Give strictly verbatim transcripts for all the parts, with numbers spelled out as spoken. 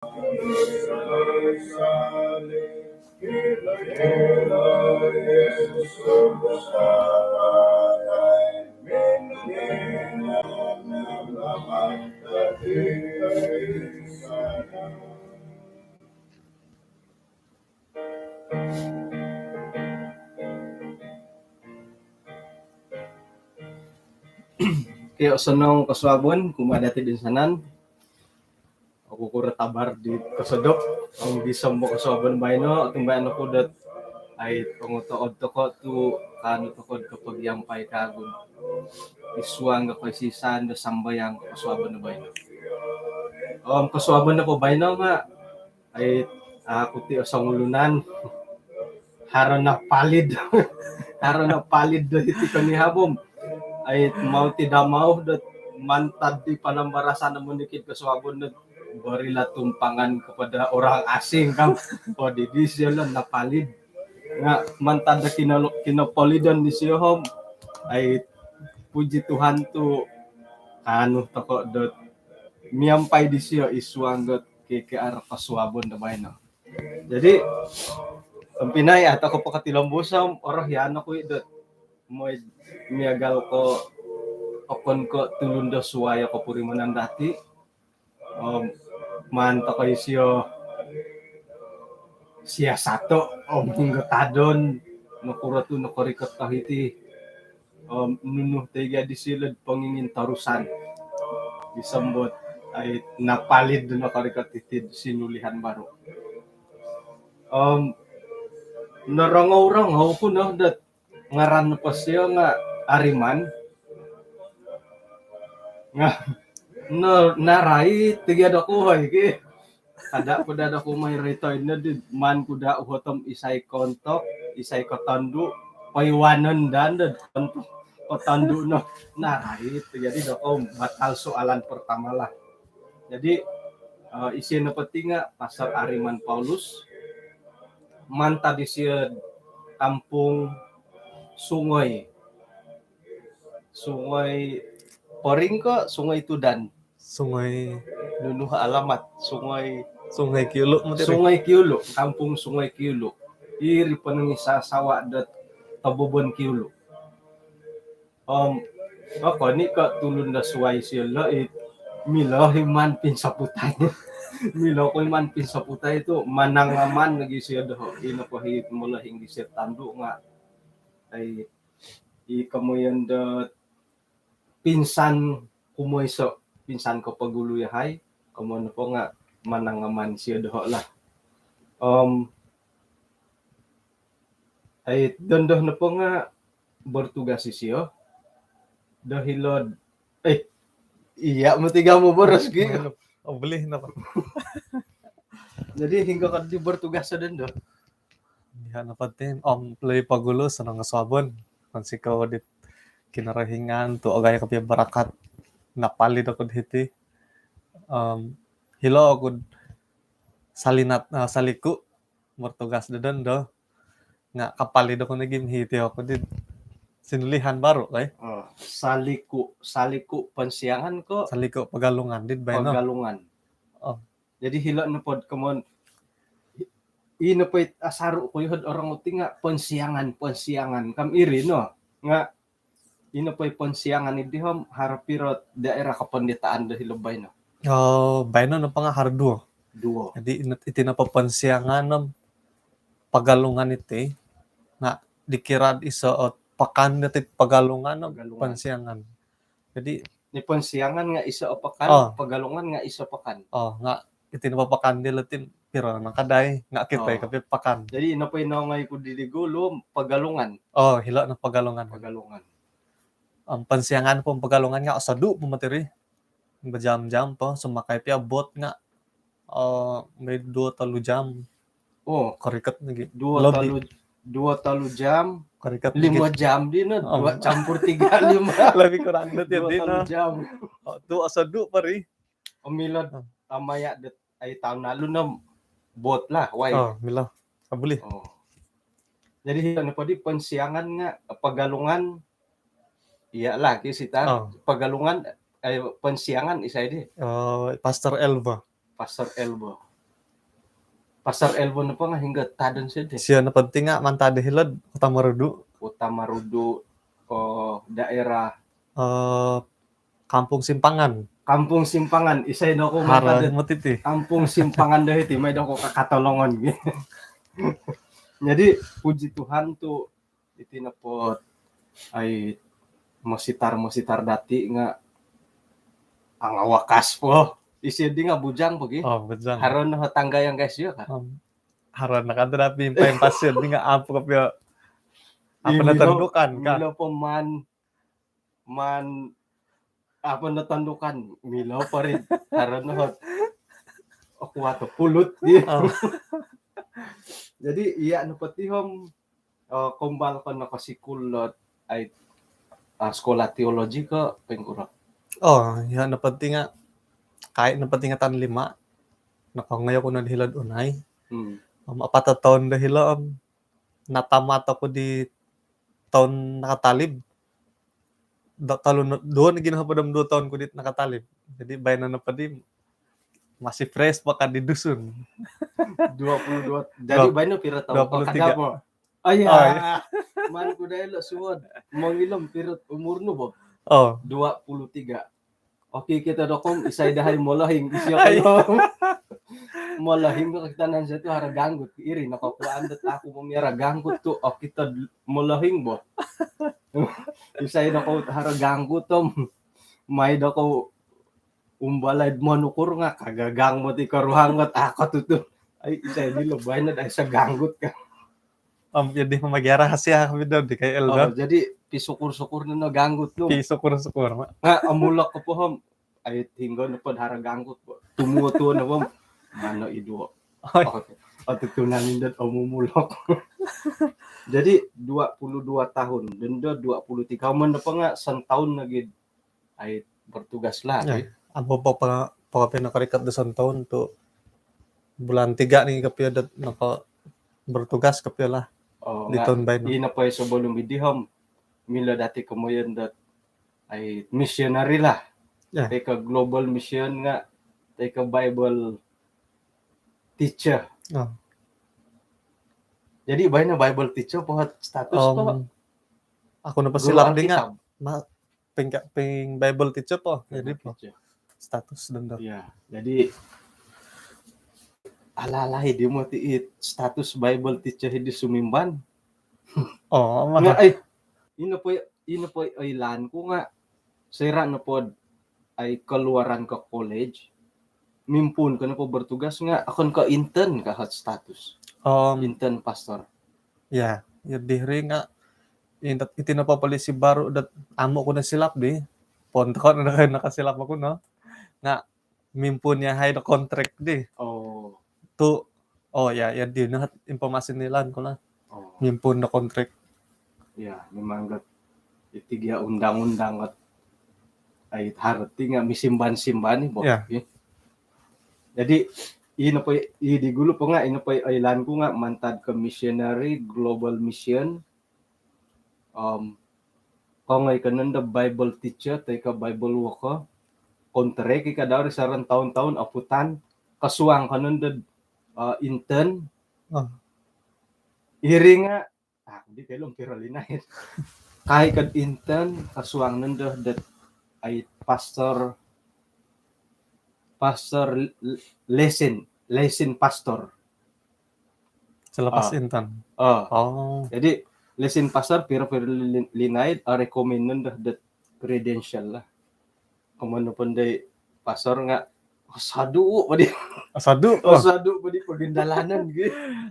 Kio, osonong kosuabon kumaa dati toinsanan. Oku kuro tabar di kosodop. Om gisom do kosuabon baino, otumbayaan oku dot ai, tongotood toko tu kaanu toko do kopogiampai kagu id suang do koisisaan do sambayang kosuabon do baino. Om kosuabon nopo baino nga, ai, aku ti osongulunan. Haro napalid. Haro napalid do hiti konihab om, ai, mau tidak mau do mantad di panambarasan do monikid kosuabon do berilah tumpangan kepada orang asing kan. Oh, di, di sio lo napalid. Nga mantad do kino-, kinopolidon disio om, ai, puji Tuhan tu kaanu toko do miampai disio id suang do K K R kosuabon do baino. Jadi, tompinai, au toko po kotilombus om orohian oku i dot mooi miagal ko okon ko tulun do suai o kopurimanan dati. Om maan toko isio siasato om hinggo tadon, nokuro tu nokorikot do hiti. Om nunu toi gia disio lo'd pongingintorusan. Gisom dot ai, napalid do nokorikot hiti'd sinulihan baru. Om norongou-rongou ku no dot ngaran nopo sio nga Ariman. Nga no, narait toi gia doku, oi, ki. Kada ku daa doku mooi roitoi no di, maan ku daa uhot om isai kontok, isai kotondu, poiwanon daa no kontok, kotondu no. Narait, jadi dokou batal soalan pertama lah. Jadi, eh, isio nopo ti nga Pastor Ariman Paulus, mantad disio Kampung Sungai, Sungai Poring ko Sungai Tudan? Sungai. Nunu alamat? Sungai. Sungai Kiulu mesti. Sungai Kiulu, Kampung Sungai Kiulu. Iri ponong i sasawa dot Tobobon Kiulu. Om, oh, koni ko tulun do suai sio lo, it, milo i maan pinsaputai. Milo ko i maan pinsaputai tu manangaman lagi sio doho. Ino ko i molohing disio tandu nga, ai, i komoyon dot pinsan kumoiso, pinsan kopogulu yahai, komoyon nopo nga manangaman sio doho lah. Om, ai, dondo nopo nga bertugas isio do hilo'd, eh, iya, mesti kamu boros ki. Oh, boleh napa? Jadi, hinggo ko di bertugas dondo? Iya, napa ti, om, loi pogulu sonong kosuabon. Kounsikou di Kinorohingan tu agayo kopio barakat napalid oku do hiti. Om, hilo oku Salinat, ah, Saliku, bertugas do dondo. Nga kapalid oku nogi hiti oku di sinulihan baru, kai? Oh, Saliku, Saliku Pensiangan ko? Saliku Pegalungan di baino. Pegalungan. Oh. Jadi hilo nopo komoyon, i nopo i asaru ku yo'd orang uti nga Pensiangan, Pensiangan. Kam iri no. Nga ino po i Pensiangan idi om haro piro daerah kependetaan do hilo baino? Oh, baino nopo nga haro duo. Duo. Jadi ino, iti nopo Pensiangan om Pegalungan iti nga dikira iso o pakan dati Pegalungan om Pegalungan. Pensiangan. Jadi ni Pensiangan nga iso o pakan, oh. Pegalungan nga iso pakan. Oh, nga iti nopo pakan di lotin piro no kadai, nga kito, oh, i kopio pakan. Jadi ino po i nongoi ku di gulu Pegalungan. Oh, hilo no Pegalungan. Pegalungan. Om Pensiangan po Pegalungan nga osodu po moti ri. Bejam-jam po, sumakai pia bot nga, eh, mooi duo tolu jam. Oh, korikot nogi. Duo tolu, duo tolu jam. Korikot nogi. Limo jam di no, om, duo campur tiga, lima. Lebih kurang no ti di no. Duo tolu jam. Oh, tu osodu po ri. Om milo, oh, tamaya dot ai, taun lalu no bot lah, wai. Oh, milo. Ah, boleh. Oh. Jadi, hilo nopo di Pensiangan nga Pegalungan, iya lah, ki sita. Oh. Pegalungan, ai, Pensiangan isai di? Oh, Pastor Elba. Pastor Elba. Pastor Elvon nopo nga hinggo tadon sio di? Sio nopo ti nga mantad do hilo'd Kota Marudu. Kota Marudu, oh, daerah Eh, Kampung Simpangan. Kampung Simpangan. Isai dokou mantad do Motiti. Kampung Simpangan do hiti, mai dokou kakatolongon. Jadi puji Tuhan tu iti nopo ai mositar-mositar dati nga angawakas po. Isio di nga bujang po gi. Oh, bujang. Haro no tangga yang guys yo ka. Um, haro na kan tu dapi impai pasien ni nga apo kopio. Apa na tandukan ka? Milo po man man apa na tandukan milo po rin. Haro no hot. Aku atau pulut di. Jadi iya nopo ti hom, eh, kombal ko nokosikul dot ai, ah, sekolah teologi ko pengkuro. Oh, iya nopo ti nga kai nopo ti nga tan lima. Nokongoyo ku no di hilo'd Unai. Hmm. Om apat toun do hilo om natamat oku di toun nakatalib. Duo toun lagi no hopod om duo toun ku di nakatalib. Jadi baino nopo di masih fresh po ka di Dusun. Dua puluh dua. Jadi baino piro toun? Dua puluh tiga. Oh iya. Man ku dai lo suod. Mongilo piro umur nu bo? Oh. Dua puluh tiga. Oke, kita dokom isai dahai molohing isio kayo. Molohing ko kita nan satu haro ganggut iri no ko kuan dot aku memiara ganggut tu. Oh, kita molohing bo. Isai dokou haro ganggut om. Mai dokou umbalai monukur nga kagagang moti karuhangot ako tu tu. Ai isai di lo baino dai sa ganggut ka. Om jadi mamagiara hasia video di kai Eldo. Jadi pisukur-sukur no ganggut nu. Pisukur-sukur ma. Nga omulok ko pohom. Ai tinggo nopo haro ganggut bo. Tumuo-tuo nopo. Mano iduo. Oh, tutunan indot omumulok. Jadi dua puluh dua tahun, dendo dua puluh tiga, men nopo nga santaun lagi ai bertugas lah. Ampo po po po pina karikat do santaun tu bulan tiga ni kopio dot noko bertugas kopio lah. Oh, di toun baino. Ino po sebelum idi hom milo dati komoyon dot ai missionary lah. Toi ko global mission nga toi ko Bible teacher. Jadi baino Bible teacher po status po. Aku nopo silap di nga ping Bible teacher po. Jadi po status dendo. Ya, jadi ala-ala di moti status Bible teacher di Sumimban. Oh, Ino po ino po oilaan ku nga soira nopo ai keluaran ko college, mimpuun ko nopo bertugas nga okon ko intern ka hot status. Intern pastor. Ya, ya diri nga iti nopo polisi baru dot amu ku no silap di. Pon toko no nakasilap aku no. Nga mimpuun yahai do kontrak di. Oh. Tu, oh ya, ya di no informasi noilaan ku lah. Oh. Mimpuun do kontrak. Ya, memang got iti gia undang-undang got ai harti nga misimban-simban ni bo. Ya. Jadi ino po i di gulu po nga ino po oilaan ku nga mantad ke missionary global mission. Om kongoi ko nondo Bible teacher toi ko Bible worker, kontrak i ka dau ri saran taun-taun aputan, kasuang ko nondo intern. Iri nga aku di kailo piro linaid. Kai ko intern kasuang nondo dot ai pastor pastor lesson lesson pastor. Selepas intern. Oh. Jadi lesson pastor piro-piro linaid a recommend nondo dot credential lah. Komoyon nopo dai pastor nga osodu po di. Osodu. Osodu po di pogindalanan gi.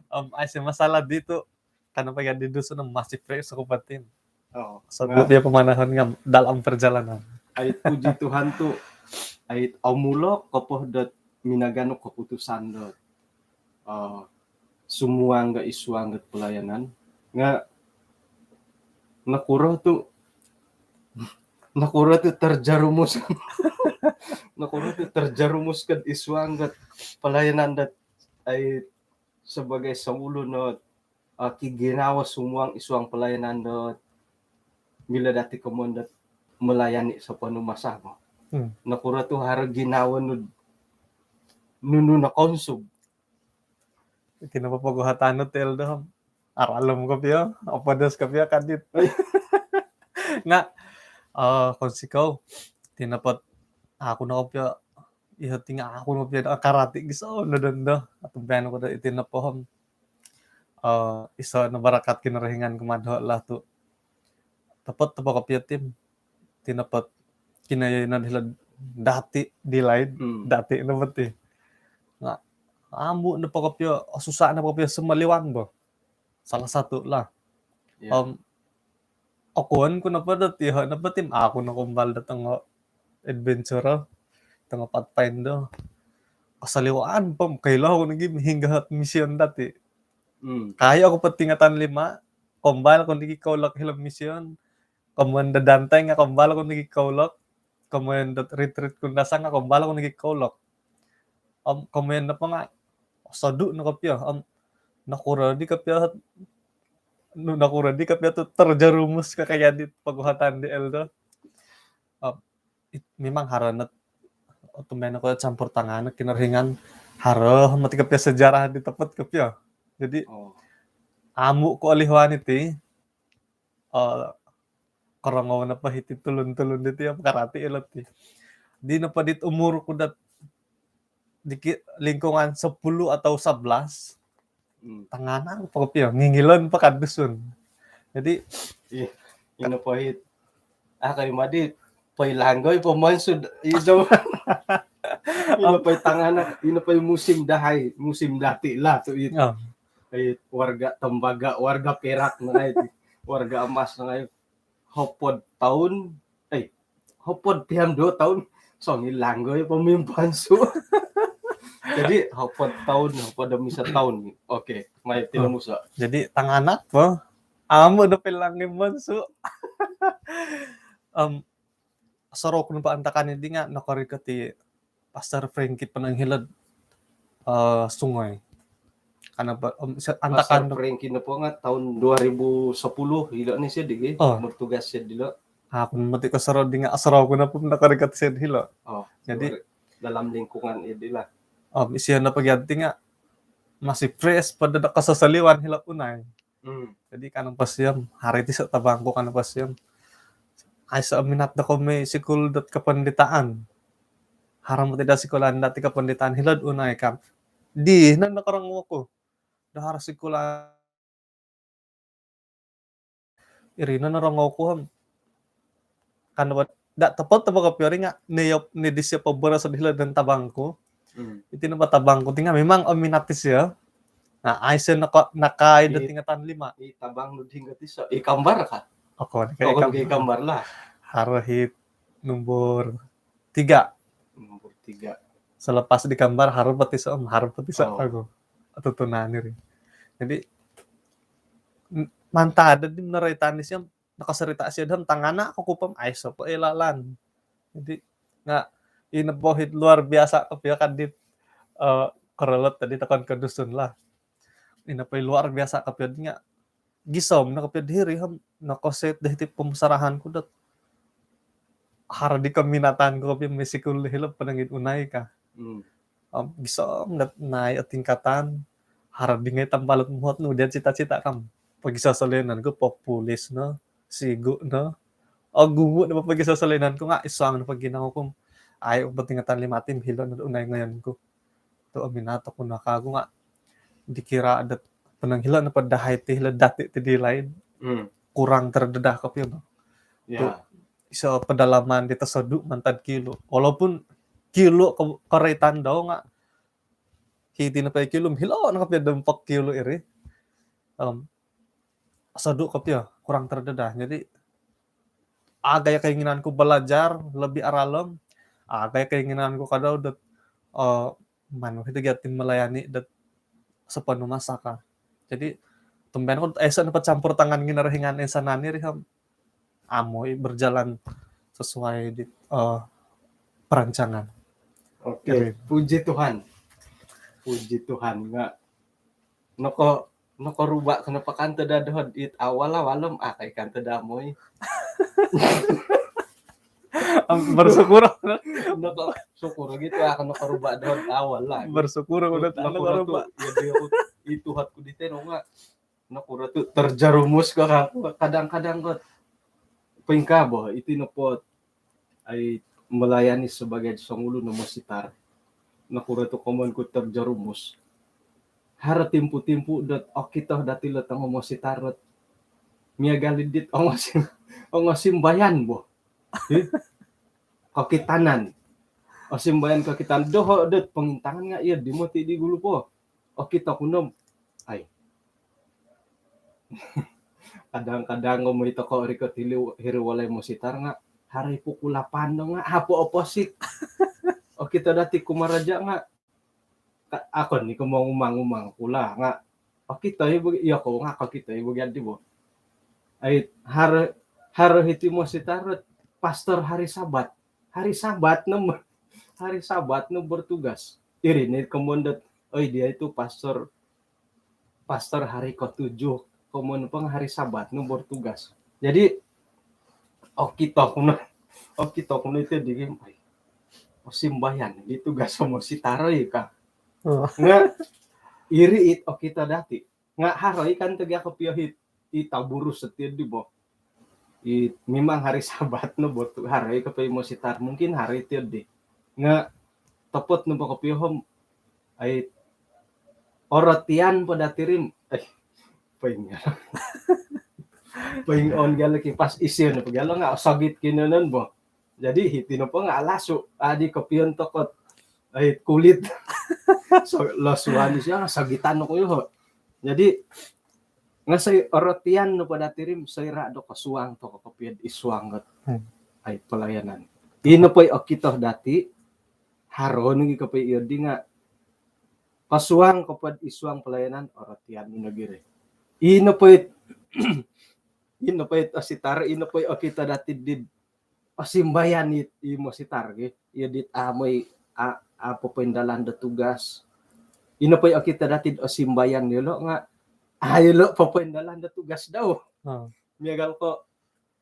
Om ai si masalah di tu. Kan apa ya di Dusun masih fresh aku patin. Oh, so dia pemanahan ngam dalam perjalanan. Ai puji Tuhan tu ai omulok ko po dot minaganu keputusan dot sumuang ga isuang ga pelayanan nga nokuro tu nokuro tu terjerumus nokuro tu terjerumus ga isuang ga pelayanan dot ai sebagai songulun no ki ginawo sumuang isuang pelayanan dot milo dati komoyon dot melayani sepenuh masa mo. Nokuro tu haro ginawo nu nunu no konsub. Iti nopo poguhatan nu ti Eldo om aralom kopio, opodos kopio kadit. Nga' eh, kounsikou, iti nopo aku no kopio, iho ti nga' aku no kopio karati gisom no dondo. Tumbayaan ku do iti nopo om eh, iso no barakat Kinorohingan kumaa doho lah tu' topot nopo kopio ti om, iti nopo kinoyonon hilo'd dati' di laid, Hmm. dati' nopo ti. Nga' amu' nopo kopio, osusa' nopo kopio sumoliwan bo. Salah satu lah. Ya. Om okon ku nopo dot iho nopo ti om aku no koumbal dot tongo adventure, tongo Pathfinder. Kosoliwan po om koilo oku nogi hinggo ot mission dati'. Hmm. Kayo oku po tingatan lima, koumbal oku nogi koulok hilo mission. Komoyon do Dante nga' koumbal oku nogi koulok. Komoyon do Retreat Kundasang nga' koumbal oku nogi koulok. Om komoyon nopo nga' osodu' no kopio. Om nokuro di kopio, nu- nokuro di kopio tu terjerumus ka kaya di poguhatan di Eldo. Om it- memang haro not, tumbayaan ku, campur tangan Kinorohingan, haro moti kopio sejarah di topot kopio. Jadi Oh. amu' ku olihuan iti, eh, korongou nopo hiti tulun-tulun diti om karati ilo ti. Di nopo dit umur ku dot di ki- lingkungan sepuluh atau sebelas, Hmm. tanganak po kopio, ngingilon po ka Dusun. Jadi Ih, ino po hit. Ah, kami madi, poilanggoi po monsu. Iso. Ino po tanganak, ino po musim dahai, musim dati lah tu it. Oh. Ai, warga tembaga, warga perak nangai ti. Warga emas nangai. Hopod toun, eh, hopod pian duo toun, songilanggoi po mimpansu. Jadi, hopod toun, hopod om iso toun. Okey, mai Oh. tinomuso. Jadi, tanganak po. Amu' do pilang mimpansu. Om, sorou ku nopo antakan di nga' nokorikot i Pastor Frankie Penang hilo'd, eh, Sungai. Karena ba- om, se- Pastor antakan Frankie nopo nga' tahun dua ribu sepuluh hilo ni sio di, Oh. bertugas sio dilo. Aku moti kosorou di nga' sorou ku nopo nokorikot sio hilo. Oh, Jadi dua- dalam lingkungan iri lah. Om, isio nopo gia ti nga' masih fresh po do kososoliwan hilo Unai. Hmm. Jadi kanou po sio om, haro ti iso tabang ku kanou po sio om, aiso minat do komi sikul dot kependitaan. Haro moti do sikul dati kependitaan hilo'd Unai ka. Di no nokorongou ku do haro sikul. Iri no norongou ku om. Kan dapat dak topot-topot kopio ri nga' niop ni disio po boros do hilo dan tabang ku. Hmm. Iti nopo tabang ku ti nga' memang om minat isio. Nah, aiso noko- nakai do I- tingatan lima. I tabang nu dinggo tiso. I kambar ka? Okon, kai Oh, kambar. Kai kambar lah. Haro hit nombor tiga. Nombor tiga. Selepas di kambar, haro po tiso, om, haro po tiso Oh. aku. Atutunan iri. Jadi, n- mantad di menoroitan disio om, nokosorita sio do om tanganak oku po om, aiso po ilalan. Jadi, nga' ino po hit luar biasa kopio kadit, eh, korolot tadi tokon ko Dusun lah. Ino po luar biasa kopio di nga' gisom no kopio diri om nokoset do hiti pomusarahan ku dot haro di keminatan ku kopio misikul hilo Penangin Unai ka. Hmm. Om, gisom dot naik o tingkatan, haro di ngai tambalut muhot nu dian cita-cita ka om. Pogisosolinan ku populis no, sigu no. Ogumu no pogisosolinan ku nga' isuang no po ginawo ku om, ai, oku po tingatan lima ti om hilo no Unai ngoyon ku. Tu' om minat oku no kagu nga' dikira dot ponong hilo nopo dahai ti hilo dati ti di laid. Hmm. Kurang terdedah kopio no. Ya. Tu' iso pedalaman di tosodu mantad kiulu. Walaupun kiulu ko- koroitan dau nga' hiti nopo i kiulu om hilo no kopio do mpok kiulu iri. Om, osodu kopio, kurang terdedah. Jadi, agai keinginan ku belajar lebih aralom, agai keinginan ku kadau dot, eh, manu hiti gia ti melayani dot sepenuh masa ka. Jadi, tumbayaan ku aiso nopo campur tangan Kinorohingan insanan iri om amu i berjalan sesuai di, eh, perancangan. Okey, Jadi puji Tuhan. Puji Tuhan nga' noko- nokoruba' ko nopo kanto daa doho it awal-awal om, ah, kai kanto daa moi. Om, bersyukur. Noko- syukur gitu, ah, nokoruba' doho it awal lah. Bersyukur udah Nokuro nokoruba'. Tu, jadi aku Itu hot ku di teno nga. Nokuro tu terjerumus ko kangku. Kadang-kadang ko pingka bo, iti nopo ai melayani sebagai songulun o mositar. Nokuro tu komoyon ku terjerumus. Haro timpu-timpu dot okito dati lo tongo mositar dot miagal i dit ongosim-, ongosimbayan bo. Hi? Kokitanan. Osimbayan kokitan doho dot pongintangan nga iyo dimo ti di gulu po. Okito ku nom. Ai. Kadang-kadang ko moi toko riko tili hiri walai mositar nga hari pukul lapan do nga apo oposit. Okito dati kumaraja nga ka-, akon ni ko mongumang-umang kula nga okito i bagi, iyo ko nga kokito i bagi adi bo. Ai haro, haro hiti mositar pastor hari Sabat. Hari Sabat no, hari Sabat no bertugas. Iri ni komoyon dot, oi dia itu pastor, pastor hari ketujuh, komoyon pang hari Sabat no bertugas. Jadi okito ku no, okito ku no itu di game. Ai, osimbayan di tugas o mositar oi ka. Oh. Nga iri it okito dati. Nga haro i kan tegi ako pio hit i taburus setia di bo. I memang hari Sabat no bo tu haro i kopio mositar. Mungkin hari tio di. Nga topot no bo kopio hom. Ai orotian po dati rim. Eh, poing. Poing on galo ki pas isio no po galo nga osogit kinonon bo. Jadi hiti nopo nga alasu adi kopion tokot ai kulit. So, losuan isio nga sogitan no ko yoho. Jadi nga soi orotian nopo dati rim soira do kosuang toko kopion id suang got. Hmm. Ai pelayanan. Ino po i okito dati haro nogi kopio iyo di nga kosuang kopod id suang pelayanan orotian no nogi ri. Ino po i, ino po i ositar, ino po i okito dati di osimbayan i, i mositar gi. Iyo dit amoi a, a popoindalan do tugas. Ino po i okito dati osimbayan ilo nga a ilo popoindalan do tugas dau. Hmm. Miagal ko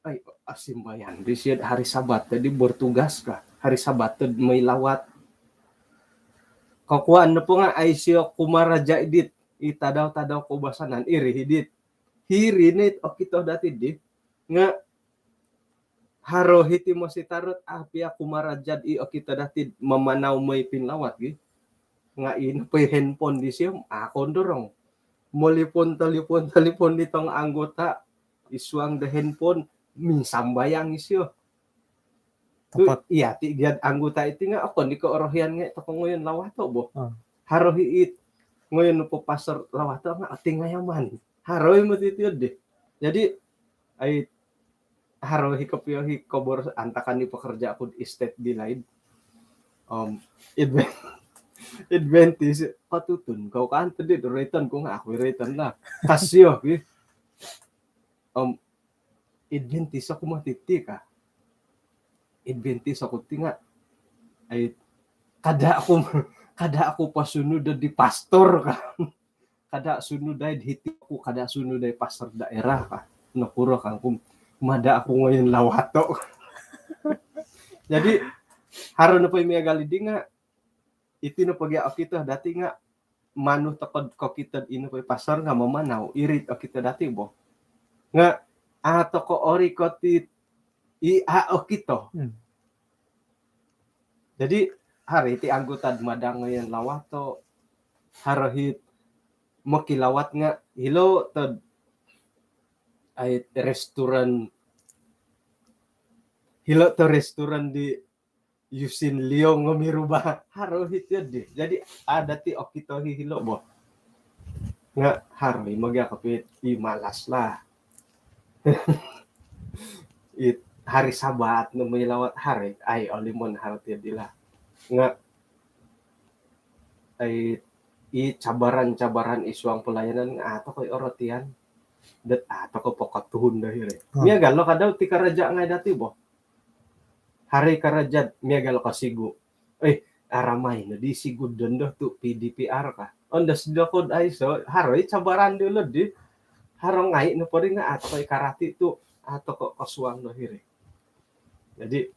ai osimbayan di sio hari Sabat tadi bertugas ka. Hari Sabat tadi moi lawat. Kokuan nopo nga ai sio kumaraja i dit i tadau-tadau koubasanan iri i dit. Hiri ni okito dati di nga haro hiti mositar dot apia kumaraja i okito dati mamanau moi pinlawat gi. Nga ino po i handphone di sio, a kondorong. Molipon, telipon, telipon di tong anggota id suang do handphone, minsambayang isio. Tu, topot. Iya ti giad anggota iti nga okon di ko orohian nga toko ngoyon lawato bo. Hmm. Haro hi it ngoyon po pastor lawato nga otingayaman. Haro i moti tio di. Jadi ai haro hi kopio hi kobor antakan di pekerja ku di estate di laid. Om Advent, Adventist, patutun kau kan tadi roiton ku nga aku roiton lah. Kasio ki. Om Adventist aku mah titi ka. Adventist aku ti nga ai kada aku, kada aku pasunu do di pastor ka. Kada sunu dai hiti ku, kada sunu dai pastor daerah ka. Nokuro kangku mada aku ngoyon lawato. Jadi haro nopo i miagal i di nga iti nopo gia okito dati nga manu tokod kokito ino po i pastor nga mamanau iri okito dati bo. Nga a toko orikot i, i a okito. Hmm. Jadi haro iti anggota mada ngoyon lawato, haro hit mokilawat nga hilo to ai restoran, hilo to restoran di Yusin Liong ngomi ruba haro hit yo di. Jadi ada ti okito hi hilo bo. Nga haro i mogia kopit i malas lah. It hari Sabat no moi lawat hari ai olimon haro ti di lah. Nga ai i cabaran-cabaran id suang pelayanan nga a toko i orotian. Dot a toko pokotuhun do hiri. Hmm. Miagal lo kadau ti karaja ngai dati bo. Hari karaja miagal ko sigu. Eh, aramai no di sigu dondo tu P D P R ka. Ondos do kod aiso, haro i cabaran di lo di. Haro ngai no pori nga a toko i karati tu, a toko kosuang do hiri. Jadi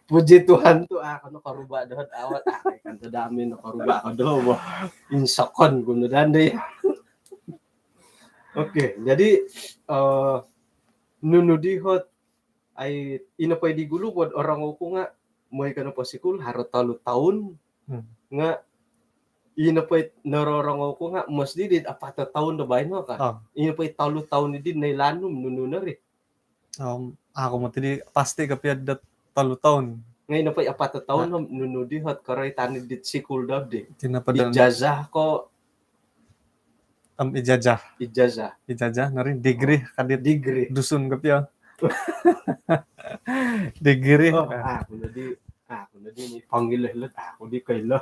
Puji Tuhan tu, ah, aku nokoruba dohot awat, ah, kan tu dami nokoruba aku doho, bo. Insokon ku no dandi. Okey, jadi, eh, nunu dihot, ai, ino po di gulu buat orang oku nga, moi kano po sikul, haro tolu tahun, hmm, nga, ino po nororong oku nga, mesti di apat tahun do baino ka. Ah. Ino po tolu tahun di nailanum nunu nari. Um, aku mati di pasti ka pia da tolu tahun. Ngai na pai apat tahun, om nunu di hot karai tani di sikul dau di. Tina pada ijazah ko. Um, ijazah. Ijazah. Ijazah nari degree kadit. Degree. Dusun ka pia. Degree. Oh, aku na di, aku na di ni panggil lah, aku di kailah.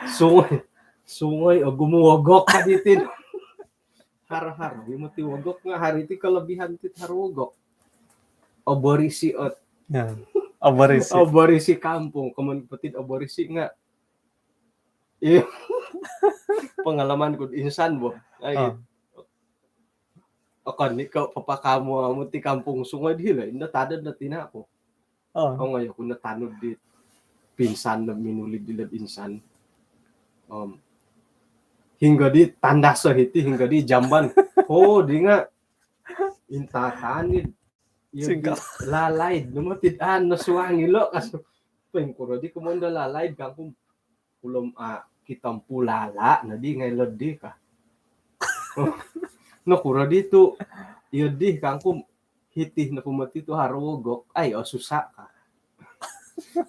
Sungai, sungai, agu mu wogok kaditin. Haro-haro, imo ti wogok nga hari ti kelebihan ti haro wogok. Oborisi ot. Ya, oborisi. Oborisi kampung, kaman petid oborisi nga. Iyo. Pengalaman ku insan bo. Ai. Ah. Okon ni ko papa kamu, amu ti kampung sungai di hilo, inda tadad na tina ku. Oh. Ongoi oku natanud di pinsan na minuli di lad insan. Um, hingga di tandas so hiti, hingga di jamban. Oh, di nga intatanid. Iyo, singkal. Di lalaid, namo tid an, nasuang ilo, kas. Pengkuro di kumonda lalaid, kangkung. Ulom, ah, kitampu lala, na di ngai lod di ka. Nokuro di tu, iyo di kangkung. Hiti na pumati tu haro wogok, ai, oh, susah ka.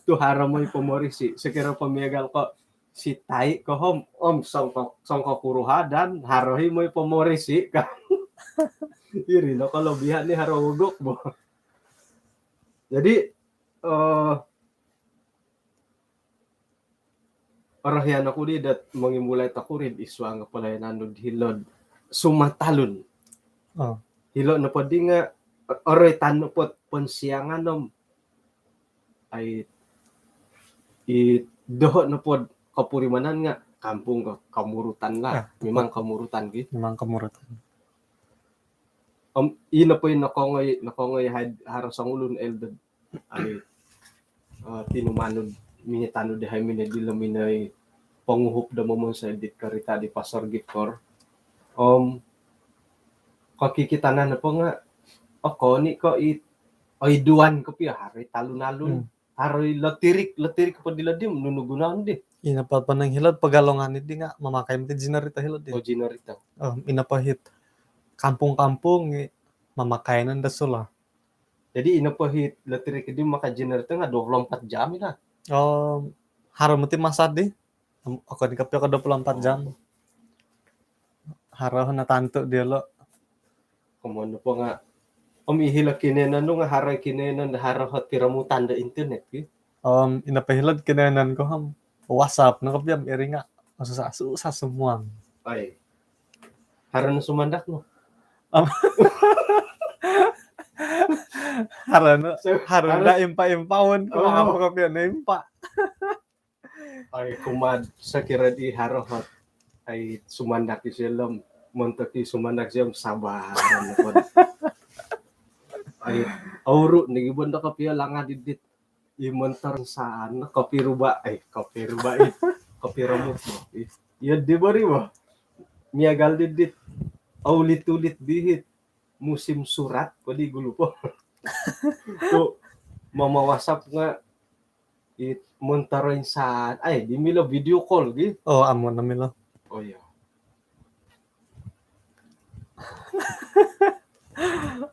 Tu haro moi pomorisi, sekira pemiagal ko si tai ko hom, om songko, songko kuruhadan, haro hi moi pomorisi ka. Iri no kelebihan ni haro wogok bo. Jadi, eh, orohian oku di dot mongimulai toku ri id suang pelayanan nu di hilod sumatalun. Oh. Hilo nopo di nga oroi tan nopo ponsiangan om ai i doho nopo kopurimanan nga kampung ko Komurutan lah. Ah, memang Komurutan ki. Memang Komurutan. Om i nopo i nokongoi, nokongoi hai haro songulun elder. Ai, eh, tinumanud minitanud dahai minai dilo minai ponguhup do momonsoi dit karita di Pastor Gikor. Om kokikitanan nopo nga, okon i ko i, oiduan kopio haro i talun-alun. Hmm. Haro i lotirik, lotirik po di lodi nunu gunoon di. Ina po ponong hilod Pegalongan di nga mamakai mati generator hilod di. Oh, generator. Oh, ina po hit kampung-kampung i mamakai nan da solar. Jadi ino po hit letrik di maka generator nga dua puluh empat jam ina. Oh, haro mati masa di. Okon i kopio ko dua puluh empat jam. Haro na tantu diolo. Komoyon nopo nga om i hilo kinoyonon nu nga haro kinoyonon haro hot piromutan do internet ki. Om ino po hilo kinoyonon ko om WhatsApp no kopio iri nga susah, susah semua. Ai. Haro no sumandak no. Haro no, so, haro no impa-impaon. Oh. Apa kopio no impa? Ai, kumaa sekira di haro hot. Ai, sumandak i silom, montok i sumandak silom, sabar. Ai, auru ni gibon do kopio langa didit. I montor saan, kopiruba, eh, kopiruba i, kopiromut. Iyo di bori bo. Miagal didit. Aulit-ulit dihit. Musim surat po di gulu po. Tu mama WhatsApp nga it montor saan. Ai, di milo video call gi. Oh, amu no milo. Oh iya.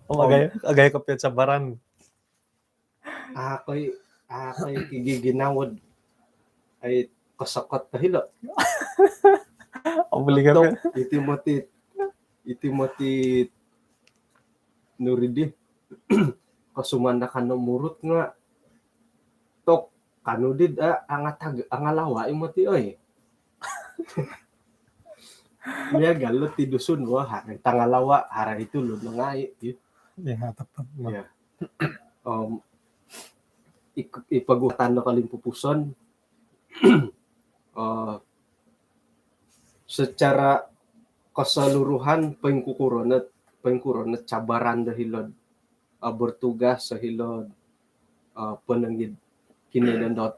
Oh, agai, agai kopio cabaran. Akoi, akoi kigiginawo. Ai, kosokot do hilo. Oh, buli kami. Iti moti, iti moti nuridi. Kosumandakan no murut nga. Tok, kanu di, ah, angatag-, angalawa i moti, oi. Miagal lo ti Dusun, wah, haro tangalawa, haro i tulun nangai, gitu. Ya, tepat. Ya. Om, i-, i pagutan do kolimpupuson, eh, secara keseluruhan poingkukuro no, poingkuro no cabaran do hilo'd, eh, bertugas do hilo'd eh, ponongid kinoiyonon dot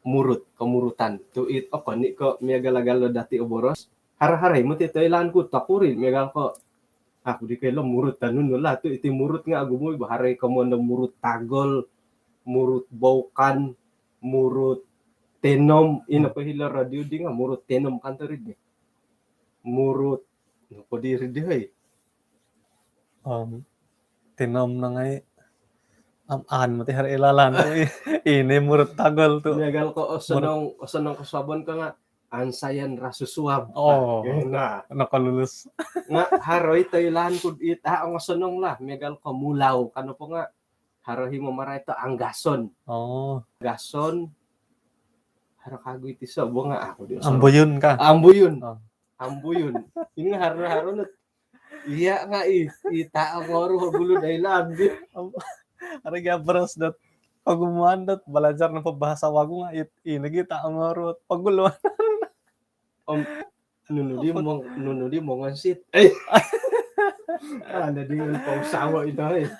murut, komurutan. Tu it okon i ko miagal-agal do dati o boros. Haro-haro i moti toilaan ku tokuri miagal ko, aku di koilo murut tanu no lah tu iti murut nga ogumu i bo, haro i komoyon do murut tagol, murut boukan, murut tenom, ino po hilo radio di nga murut tenom kan to ri di. Murut, nopo di ri di, hoi? Om, tenom nangai, am, an moti haro ilalan tu i-, ini murut tagol tu. Miagal ko osonong, osonong kosuabon ko nga ansayan rasusuab. Oh. Ah, eh, nah. Nokolulus. Nga haro i toilaan ku it a ongosonong lah, miagal ko mulau, kan nopo nga haro i mamarait to anggason. Oh. Anggason, haro kagu iti so, bo nga aku di osonong. Ambuyun ka? Ambuyun. Oh. Ambuyun. Ini haro-haro no. Iya nga i, i ta ongoruo gulu dai lagi. Haro gia boros dot kogumuan dot balajar nopo bahasa wagu nga it, i lagi ta ongoruo pogulu. Om, nunu di mong-, nunu di mongonsit. Eh. Ada di pausawo itu, eh.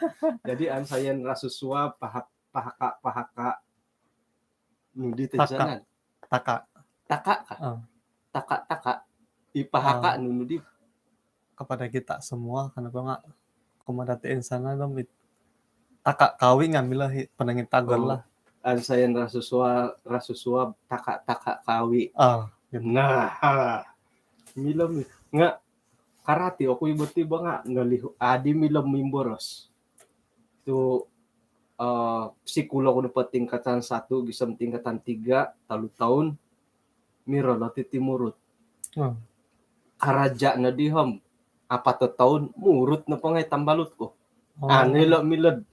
Jadi ansayan rasusuab, pahak-, pahaka, pahaka. Nunu di Taka. Tensanan. Taka. Taka ka? Ah. Taka, taka. I pahaka, ah, nunu di. Kepada kita semua, kan nopo nga, kumaa dati insanan dom it-, taka kawi nga milo i ponongid tagol lah. Oh. Ansayan rasusuab, rasusuab, taka, taka kawi. Ah, gitu. Nah, ha. Milo mi-, nga karati oku i bo ti bo nga nolihu, adi milo mimboros. Tu, eh, sikul oku nopo tingkatan satu gisom tingkatan tiga, tolu toun, miro lo ti ti murut. Hmm. Karaja no di om apat toun, murut nopo ngai tambalut ku. Oh. Anu ilo milo do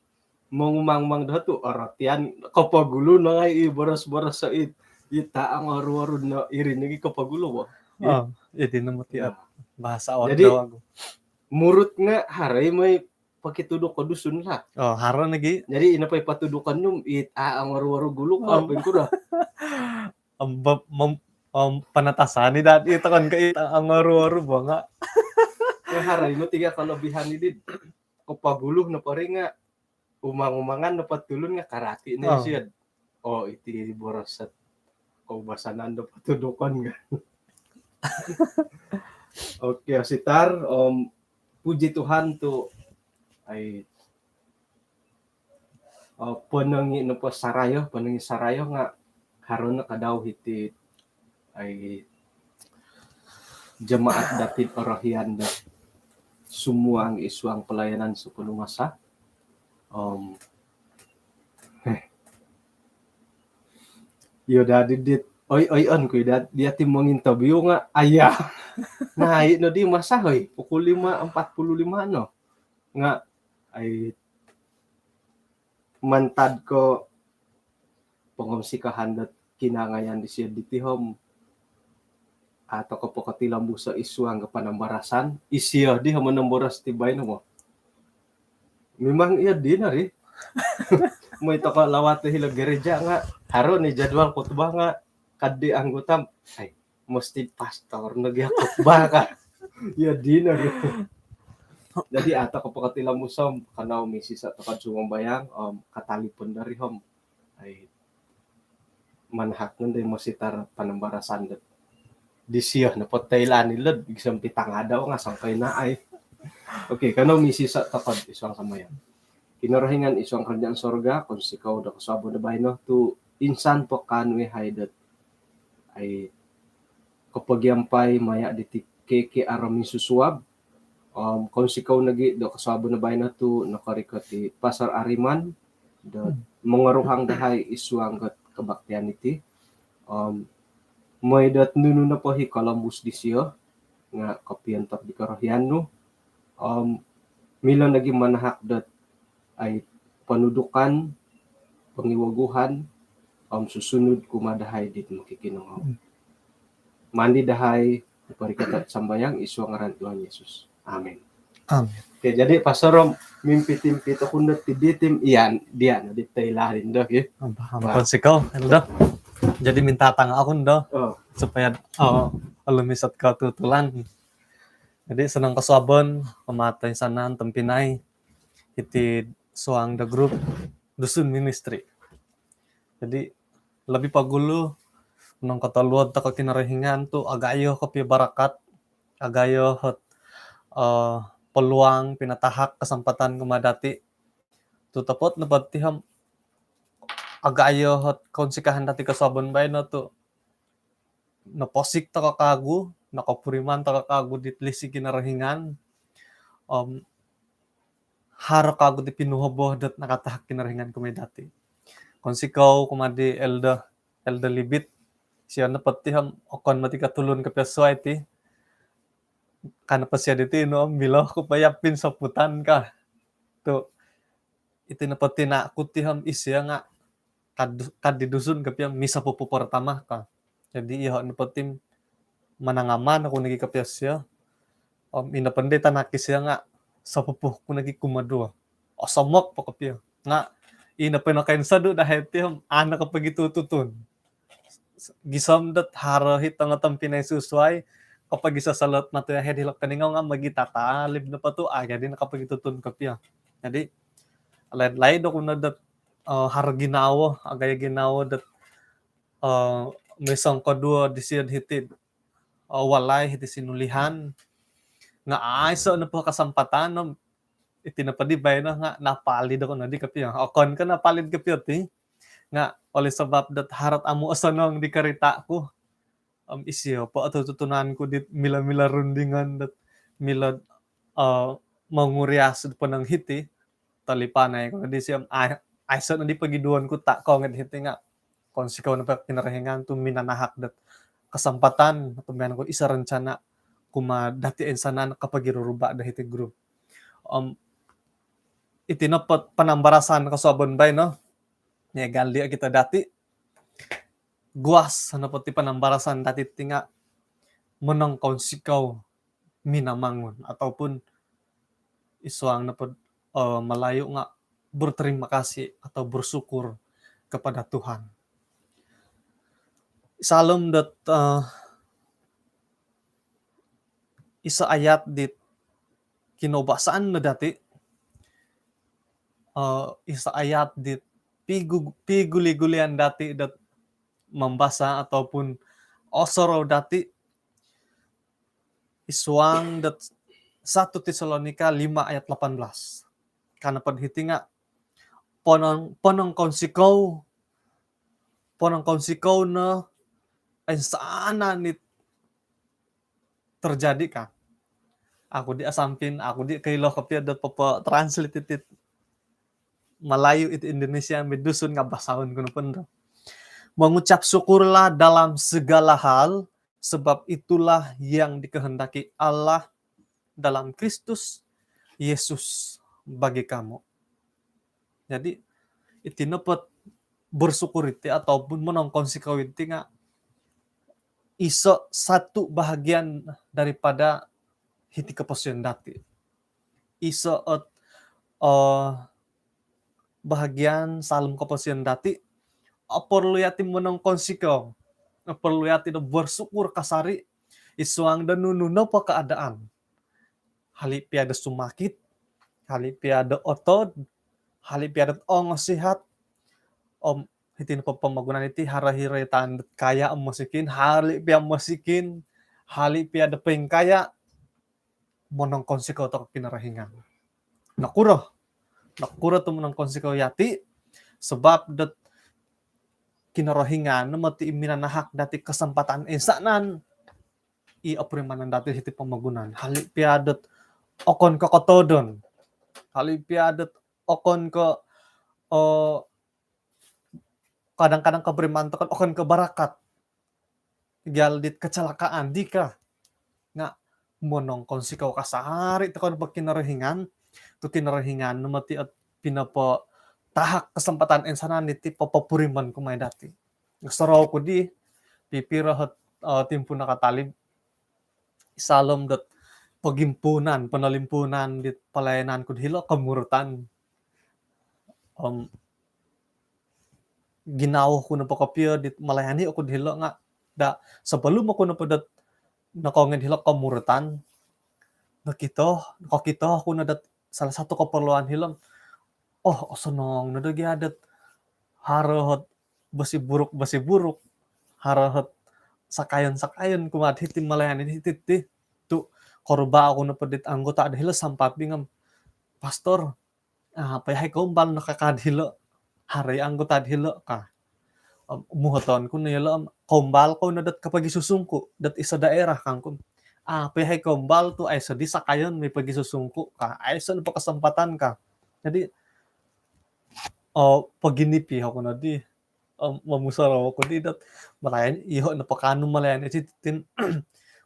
mongumang-umang do tu, orotian kopogulu no ngai i boros-boros so it, i ta ongoruo-ruo no iri nogi kopogulu bo. Oh, jadi nemu tiap bahasa. Nah. Jadi, Odong. Murut nga haro i moi pokituduk ko Dusun lah. Oh, haro nogi. Jadi, ino po i patudukon nu, it a ongoruo-ruo gulu ko, oh, pingkuro. Om, ba-, mem-, om, panatasan i dati, it okon ko it a ongoruo-ruo bo nga. Ya, haro i moti gia kelebihan i di. Kopogulu nopo ri nga, umang-umangan nopo tulun nga karati no, oh, isio. Oh, iti boros dot koubasanan do patudukon kan. Okey, ositar, om, puji Tuhan tu, ai, eh, ponongi nopo sarayo, ponongi sarayo nga haro no kadau hiti, ai, jemaat dati orohian do sumuang id suang pelayanan sepenuh masa. Om, eh. Iyo dadi dit, oi, oi, on ku dadi, dia ti monginterview nga, ayah. Nah, i no di masa, hoi, pukul lima empat puluh lima no. Nga, ai, mantad ko pongonsikahan dot kinangayan disio diti om, atau ko pokotilombus id suang ko panambarasan, isio di om monomboros ti baino mo. Memang iyo dino ri. Moi toko lawat hilo gereja nga, haro ni jadual khutbah nga, kadi anggota, ai, mesti pastor nogi khutbah ka. Iyo dino ri. Jadi, atau ko pokotilombus om, kanou misiso toko sumambayang, om, katalipon dari om. Ai, manahak nondo i mositar panambarasan dot disio nopo toilaan ilo, gisom pitangadau nga sangkai naai. Okey, kanou misiso toko id suang sambayang. Kinorohingan id suang kerajaan sorga, kounsikou do kosuabon do baino tu insan po kaanu yahai dot, ai, kopogiampai maya diti K K R Minsusuab. Om, kounsikou nogi do kosuabon do baino tu nokorikot i Pastor Ariman do, hmm, mongoruhang dahai id suang dot kebaktian iti. Om, moi dot nunu nopo i kolombus disio nga kopiontok di korohian nu. Om, milo nogi manahak dot, ai, ponudukan, pongiwaguhan, om susunud kumaa dahai dit mokikinongou. Hmm. Mandi dahai, porikoto sambayang id suang ngaran Tuhan Yesus. Amin. Amin. Okey, jadi Pastor om, mimpi timpi toko nondo ti di tim, iya, dia no di toilaan do, okey. Ampun, ampun. Wah. Sikau, Elder. Jadi minta tanga aku nondo. Oh. Supaya, oh, olumis ot kotutulan. Jadi, sanang kosuabon, pamatai sanan, tompinai, iti suang do grup Dusun Ministry. Jadi, lobi pogulu nung kotoluod toko Kinorohingan tu agayo kopio barakat, agayo ot, eh, peluang, pinatahak, kesempatan kumaa dati. Tu topot nopo ti om agayo ot kounsikahan dati kosuabon baino tu noposik toko kagu, nokopuriman toko kagu dit lisi Kinorohingan, om haro kagu ti pinuhobo dot nakatahak Kinorohingan kumaa dati. Kounsikou kumaa di Elder, Elder Libit, sio nopo ti om okon moti ko tulun kopio suai ti. Ka nopo sio diti no om milo ku po iya pinsoputan ka. Tu iti nopo ti naku ti om isio nga kad-, kad di Dusun kopio misopupu pertama ka. Jadi, iyoho nopo ti manangaman oku nogi kopio sio. Om ino po di tanak isio nga sopupu ku nogi kumoduo. Osomok po kopio. Nga ino po nakainsodu dahai ti om au nokopogitututun. Gisom dot haro it tongo tompinai susuai, kopogisosolot moti yahai dilo Keningau nga mogitatalib nopo tu, ah, jadi nokopogitutun kopio. Jadi, laid-laid oku no dot, eh, haro ginawo, agayo ginawo dot, eh, misongkoduo disio hiti, eh, walai hiti Sinulihan. Nga aiso nopo kesempatan, om iti nopo di baino nga napalid oku nodi kopio. Okon ko napalid kopio ti. Nga oleh sebab dot haro it amu osonong di karita ku, om isio po otutunan ku dit milo-milo rundingan dot milo, eh, mongurias dot ponong hiti, tolipanai ku nodi sio om ai-, aiso nodi pogiduon ku toko ngai hiti nga kounsikou nopo Kinorohingan tu minanahak dot kesempatan, tumbayaan ku iso rencana kumaa dati insanan kopogiruruba do hiti grup. Om iti nopo panambarasan kosuabon baino, miagal di okito dati, guas nopo ti panambarasan dati ti nga monongkounsikou Minamangun, ataupun id suang nopo, eh, Melayu nga berterima kasih atau bersyukur kepada Tuhan. Saalom dot, eh, iso ayat dit kinoubasaan no dati, eh, iso ayat dit pigu-, piguli-gulian dati dot mambasa ataupun osorou dati id suang dot satu Tesalonika lima ayat lapan belas. Ka nopo hiti nga ponong-, ponongkounsikou, ponongkounsikou no insanan it terjadi ka. Aku di asampin, aku di koilo kopio do popo-translate it Melayu, it Indonesia, mid Dusun nga basaon ku nopo ndo. Mengucap syukurlah dalam segala hal, sebab itulah yang dikehendaki Allah dalam Kristus Yesus bagi kamu. Jadi, iti nopo bersyukur iti ataupun monongkounsikou iti nga iso satu bahagian daripada hiti koposion dati. Iso ot, eh, bahagian saalom koposion dati, oporlu yati monongkounsikou, oporlu yati do bersyukur kasari id suang do nunu nopo keadaan. Hali pia do sumakit, hali pia do otod, hali pia do ongosihat, om hiti nopo pomogunan iti haro-haro taan dot kaya om mosikin, hali pia mosikin, hali pia do poingkaya, monongkounsikou toko Kinorohingan. Nokuro? Nokuro tu monongkounsikou yati? Sebab dot Kinorohingan no moti i minanahak dati kesempatan insanan i opurimanan dati hiti pomogunan. Hali pia dot okon ko kotodon. Hali pia dot okon ko, eh, kadang-kadang koboriman toko okon ko barakat. Miagal dit kecelakaan dika. Nga monongkounsikou kasari toko nopo Kinorohingan, tu Kinorohingan no moti ot pinopotahak kesempatan insanan diti popopuriman kumaa dati. Osorou ku di, pipiro ot, eh, timpu nakatalib, saalom dot pogimpuunan, ponolimpuunan dit pelayanan ku dilo Komurutan. Om ginawo ku nopo kopio dit melayani oku dilo nga da sebelum oku nopo dot nokoongoi dilo Komurutan, nokito, nokokito oku no dot salah satu keperluan hilo. Oh, osonong no do gia dot haro ot basi buruk, basi buruk. Haro hot sakayon-sakayon kumaa hiti melayani hiti ti. Tu koruba oku nopo dit anggota do hilo sampaping om, "Pastor, apo yahai koumbal no kaka'd hilo? Haro i anggota do hilo," ka. Om, muhoton ku no yolo om, "Koumbal kou no dot kapagisusungku dot iso daerah," kangku. "Apo yahai koumbal tu aiso di sakayon mipagisusungku," ka. "Aiso nopo kesempatan," ka. Jadi, oh, poginipi oku nodi. Om, momusorou oku di dot melayani, iho nopo kaanu melayani hiti ti,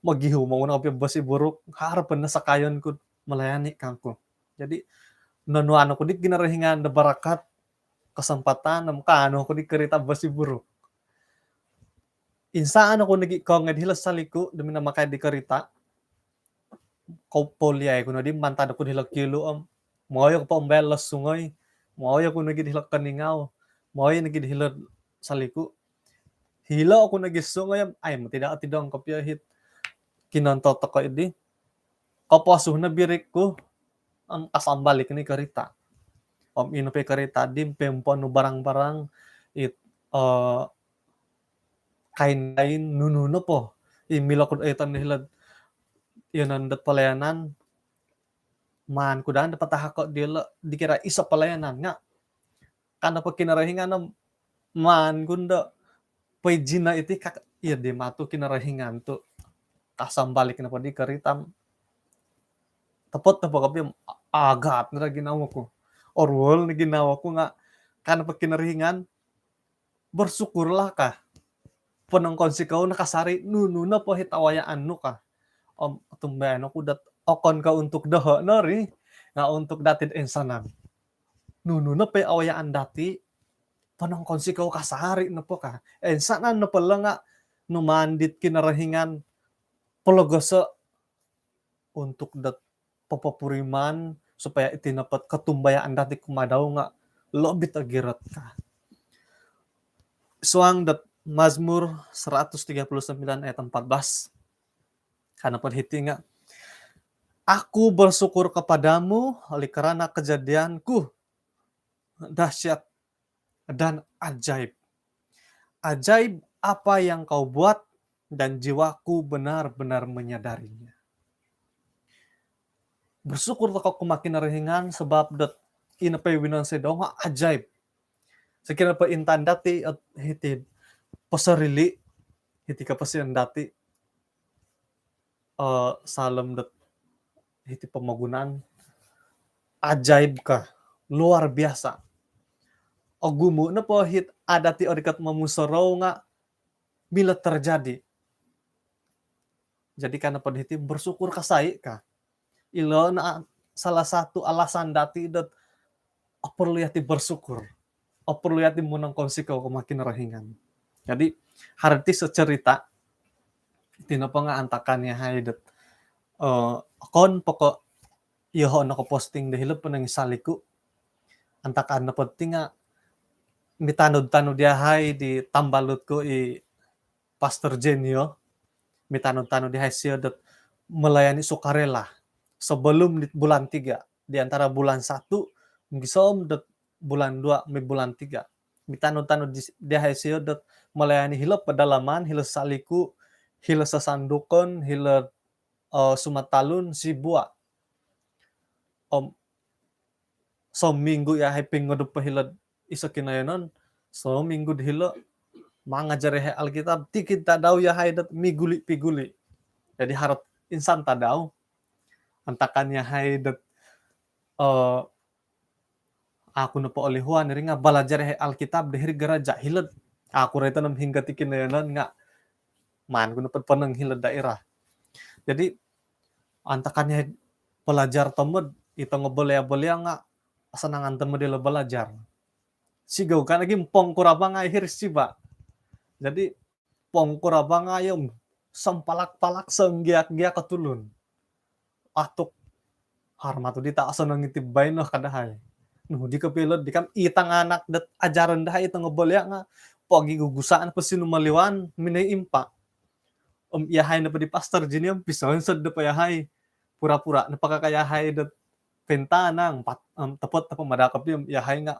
mogihum oku no kopio basi buruk, haro po no sakayon ku melayani kangku. Jadi, nonuan oku di Kinorohingan do barakat, kesempatan, om kaanu oku di karita basi buruk. Insan oku nogi kongoi hilo saliku do minamakai di karita. Kopoliai ku nodi, mantad oku hilo kiulu om, mooi oku po ombal lo sungoi, mooi oku nogi hilo Keningau, mooi nogi hilo saliku. Hilo oku nogi sungoi om, ai, moti daa otidong kopio hiti kinontob tokou di. Koposuh no birik ku om, kasambalik no i karita. Om ino po i karita di pomponu barang-barang, it, eh, kain-kain, nunu nopo i milo ku oitan hilo'd iyonon dot pelayanan, maan ku daa do patahako dilo, dikira iso pelayanan nga, ka nopo Kinorohingan om, maan ku no do poijino iti ka, iyo di matu Kinorohingan tu. Kasambalik nopo di karita om, topot nopo kopio om, agat no daa ginawo ku. Oruol no ginawo ku nga, ka nopo Kinorohingan, "Bersyukurlah," ka. "Ponongkounsikou no kasari nunu nopo hiti awayaan nu," ka. Om, otumbayaan oku dot okon ko untuk doho no ri, nga untuk dati toinsanan. Nunu nopo i awayaan dati, ponongkounsikou kasari nopo ka. Oinsanan nopo lo nga, numaan dit Kinorohingan pologoso untuk dot popopuriman, supaya iti nopo dot kotumbayaan dati kumaa dau nga lobi togirot ka. Suang dot Mazmur seratus tiga puluh sembilan ayat empat belas. Ka nopo hiti nga, "Aku bersyukur kepadamu oleh kerana kejadianku dahsyat dan ajaib. Ajaib apa yang kau buat, dan jiwaku benar-benar menyadarinya." Bersyukur tokou kumaa Kinorohingan sebab dot ino po i winonsoi dau nga ajaib. Sokiro po intangan dati, eh, hiti posorili, hiti koposion dati, eh, saalom dot hiti pomogunan, ajaib ka, luar biasa. Ogumu nopo hiti dati orikot momusorou nga milo terjadi. Jadi ka nopo hiti bersyukur kasai ka. Ilo no salah satu alasan dati dot oporlu yati bersyukur. Oporlu yati monongkounsikou kumaa Kinorohingan. Jadi, haro iti secerita, iti nopo nga antakan yahai dot, eh, okon po ko yoho nokoposting do hilo ponong saliku. Antakan nopo ti nga mitanud-tanud yahai di tambalut ku i Pastor Jenio, mitanud-tanud yahai sio dot melayani sukarela sebelum di bulan tiga, di antara bulan satu gisom dot bulan dua, mid bulan tiga. Mitanud-tanud di, di yahai sio dot melayani hilo pedalaman, hilo saliku, hilo sasandukon, hilo, eh, sumatalun, sibua. Om, sominggu yahai pingodup hilo'd iso kinoyonon, sominggu do hilo mangajar yahai Alkitab, tikid tadau yahai dot miguli-piguli. Jadi haro ot insan tadau, antakan yahai dot, eh, aku nopo olihuan iri nga balajar yahai Alkitab do hiri'd gereja hilo'd, aku rai tanam hinggo ti kinoyonon nga maan ku nopo ponong hilo'd daerah. Jadi, antakan yahai balajar tomod, i tongobolia-bolia nga asanangan tomod ilo balajar. Sigog ka nogi om pongkurabang ai hiri siba. Jadi, pongkurabang ai om sampalak-palak, sanggiak-giak o tulun. Atuk, haro matu di tosonong iti baino ka dahai. Nunu di kopio ilo di kan i tanganak dot ajaron dahai i tongobolia nga pogigugusaan po sinumoliwan minoi impa. Om yahai nopo di Pastor Jenio om pisonsod nopo yahai. Pura-pura nopo kaka yahai dot pintanang, pat-, em, topot nopo mada kopio om yahai nga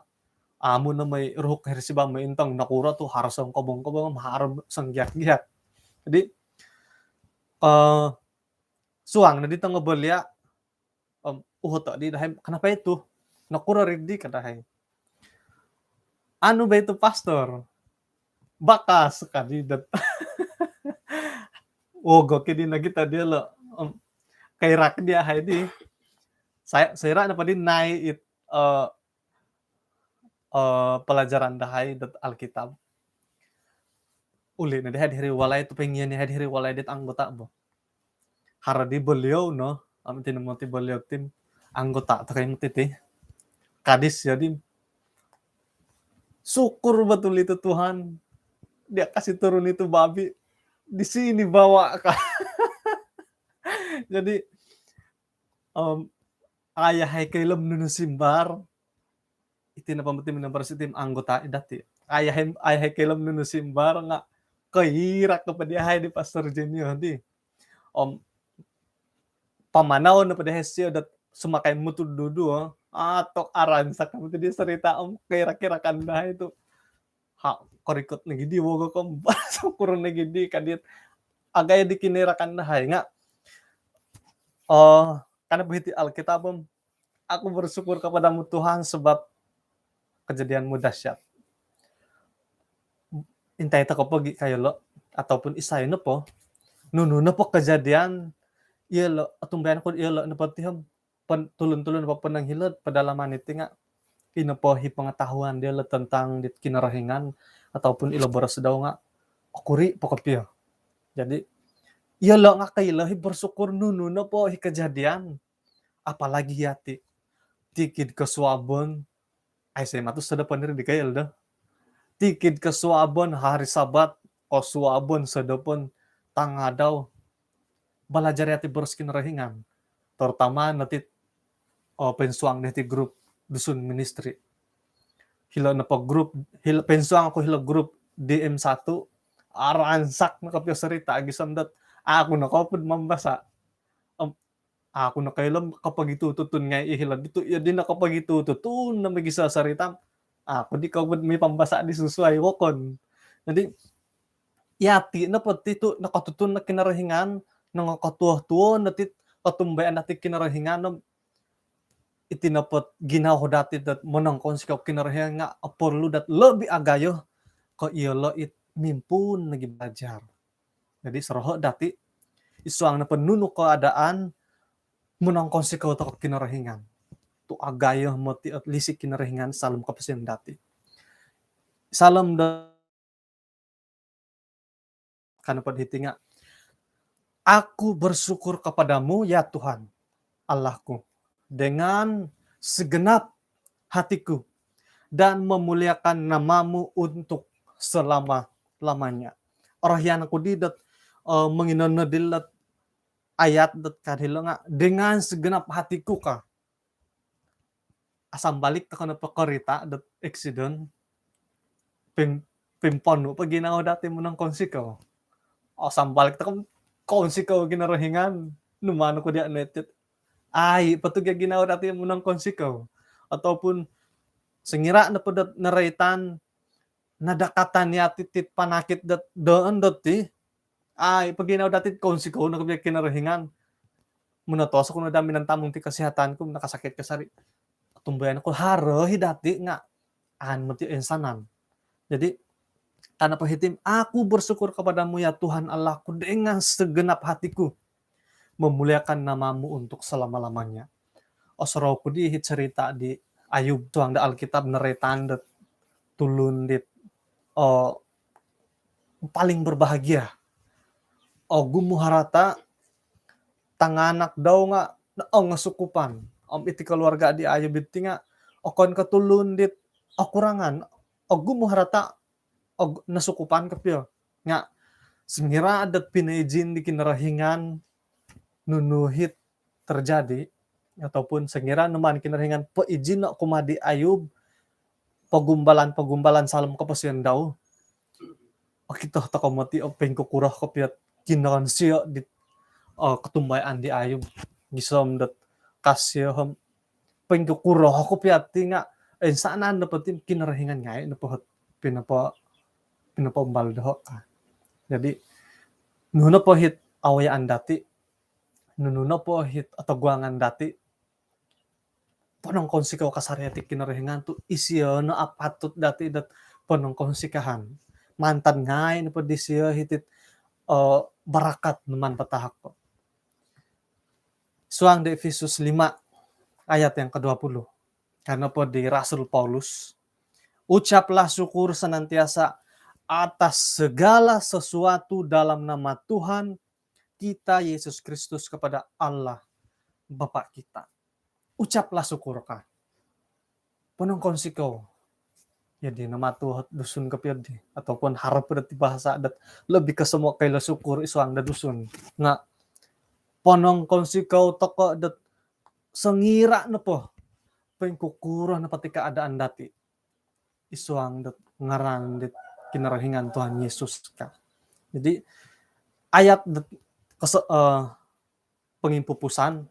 Amu no mai ruhuk hiri siba mai intong nakuro tu haro songkobong-kobong, haro songgiak-giak. Jadi, eh, suang no di tongo belia, om, uhoto' di dahai, "Kenapa itu? Nakuro ri di?" ka dahai. "Anu bo itu, Pastor. Bakas," ka di dot. Wogok i di nogi tadi lo. Om, kairak di yahai di. Saya, soira' nopo di nai it, eh, eh, pelajaran dahai dot Alkitab. Uli no dahai hiri walai tu, pongian yahai hiri walai dit anggota bo. Haro di beliau no, om iti no moti beliau ti, anggota tu kai moti ti. Kadis ya di. "Syukur betul itu, Tuhan. Dia kasih turun itu babi. Di sini bawa," ka. Jadi, om, a' yahai koilo nunu simbar. Iti nopo moti minombo ri tim anggota i dati. A' yahai, a' yahai koilo nunu simbar nga' kairak nopo di yahai di Pastor Jenio di. Om, pamanau nopo di yahai sio dot sumakai mutu dudu, oh. Atok aransak nopo di sorita, om, kairak-irakan dahai tu. Ha, korikot nogi di wogok, om, syukur nogi di ka dit. Agayo di kinairakan dahai nga', oh, ka nopo hiti Alkitab, om, "Aku bersyukur kepadamu, Tuhan, sebab kejadianmu dahsyat." Intai toko po gi ka yolo, ataupun isai nopo, nunu nopo kejadian, iyolo, otumbayaan ku iyolo nopo ti, om, pen-, tulun-tulun nopo ponong hilo'd pedalaman iti nga', ino po i pengetahuan diolo tentang dit Kinorohingan, ataupun ilo boros dau nga' okuri' po kopio. Jadi, iyolo nga' koilo i bersyukur nunu nopo i kejadian, apalagi yati. Tikid kosuabon, aiso i mato sodopon iri di ka yolo do. Tikid kosuabon, hari Sabat, kosuabon, sodopon, tangadau, balajar yati boros Kinorohingan. Terutama no ti, oh, poinsuang dahai ti grup Dusun Ministry. Hilo nopo grup, hilo, poinsuang oku hilo grup D M satu, aransak no kopio sorita, gisom dot aku no kopud mambasa'. Om, aku no koilo kopogitututun ngai' i hilo ditu, iyo di no kopogitututun no mogiso sorita. Aku di kopud mipambasa' di susuai wokon. Jadi, yati nopo ti tu nokotutun no Kinorohingan, nongokotuo-tuo no ti kotumbayaan dati Kinorohingan, om, iti nopo ginawo dati dot monongkounsikou Kinorohingan nga' oporlu dot lobi agayo ko' iyolo it mimpuun nogi balajar. Jadi, soroho' dati, id suang nopo nunu keadaan, monongkounsikou toko Kinorohingan. Tu agayo moti ot lisi Kinorohingan saalom koposion dati. Saalom do, ka nopo hiti nga', "Aku bersyukur kepadamu, ya Tuhan Allahku, dengan segenap hatiku, dan memuliakan nama-Mu untuk selama-lamanya." Orohian oku di dot, eh, monginon no dilo dot ayat dot ka dilo nga', "Dengan segenap hatiku," ka. Asambalik toko nopo korita dot eksiden, pim-, pimponu po ginawo dati monongkounsikou. Asambalik toko kounsikou Kinorohingan, numaan oku diya' no iti. Ai po tu gia ginawo dati monongkounsikou. Ataupun songira' nopo dot noroitan nadakatan yati tit panakit dot doon dot ti, ai po ginawo dati kounsikou no kopio Kinorohingan. Monotos oku no do minantamong ti kesihatan ku, nakasakit kasari. Tumbayaan oku haro i dati nga' an moti insanan. Jadi, ka nopo hiti, "Aku bersyukur kepadamu, ya Tuhan Allahku, dengan segenap hatiku, memuliakan nama-Mu untuk selama-lamanya." Osorou ku di hiti sorita di Ayub, suang do Alkitab, noroitan dot tulun dit, oh, paling berbahagia. Ogumu harata, tanganak dau nga' ongosukupan. Om iti keluarga di Ayub iti nga' okon ko' tulun dit okurangan, ogumu harata, og-, nosukupan kopio. Nga' songira' dot pinoizin di Kinorohingan nunu it terjadi, ataupun songira' numaan Kinorohingan poizino kumaa di Ayub pogumbalan-pogumbalan saalom koposion dau, okito toko moti o poingkukuro kopio ot kinoonsio di, oh, kotumbayaan di Ayub. Gisom dot ka sio om, "Poingkukuro kopio ti nga' insanan nopo ti Kinorohingan ngai' nopo hot pinopo, pinopoumbal doho' ka. Jadi nunu nopo hit awayaan dati', nunu nopo hit otoguangan dati', ponongkounsikou kasari' ati Kinorohingan tu' isio no apatut dati' dot ponongkounsikahan. Mantad ngai' nopo disio hitit, eh, barakat numaan patahak ko. Suang di Efesus lima ayat yang kedua puluh. Ka nopo di Rasul Paulus, "Ucaplah syukur senantiasa atas segala sesuatu dalam nama Tuhan kita Yesus Kristus kepada Allah Bapa kita." Ucaplah syukur ka. Ponongkounsikou. Jadi nama tu Dusun kopio di, ataupun haro po dati bahasa dot lebih ke semua kailo syukur id suang do Dusun. Nga' ponongkounsikou toko' dot songira' nopo, poingkukuro nopo ti keadaan dati', id suang dot ngaran dit Kinorohingan Tuhan Yesus ka. Jadi ayat dot kese-, eh, pengimpupusan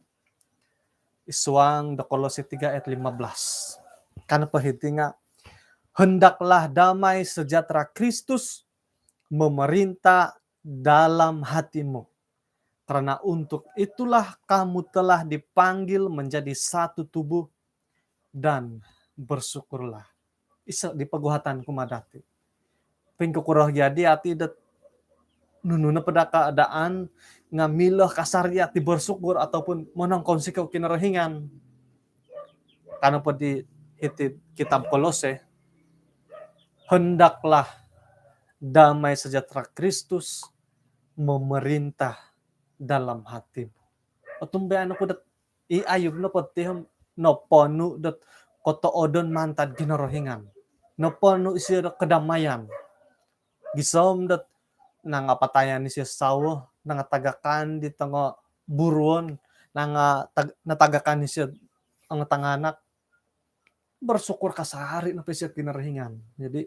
id suang do Kolose tiga ayat lima belas. Ka nopo hiti nga', "Hendaklah damai sejahtera Kristus memerintah dalam hatimu. Karena untuk itulah kamu telah dipanggil menjadi satu tubuh dan bersyukurlah." Iso di poguhatan kumaa dati'. Poingkukuro gia di ati dot nunu nopo daa keadaan nga' milo kasari' ati bersyukur ataupun monongkounsikou Kinorohingan. Ka nopo di hiti kitab Kolose, "Hendaklah damai sejahtera Kristus memerintah dalam hatimu." Otumbayaan oku dot i Ayub nopo ti om noponu' dot kotoodon mantad Kinorohingan. Noponu' isio dot kedamaian. Gisom dot nangapatayan isio sawo, nangatagakan di tongo buruon, nangatag-, natagakan isio ongo tanganak. Bersyukur kasari' nopo isio Kinorohingan. Jadi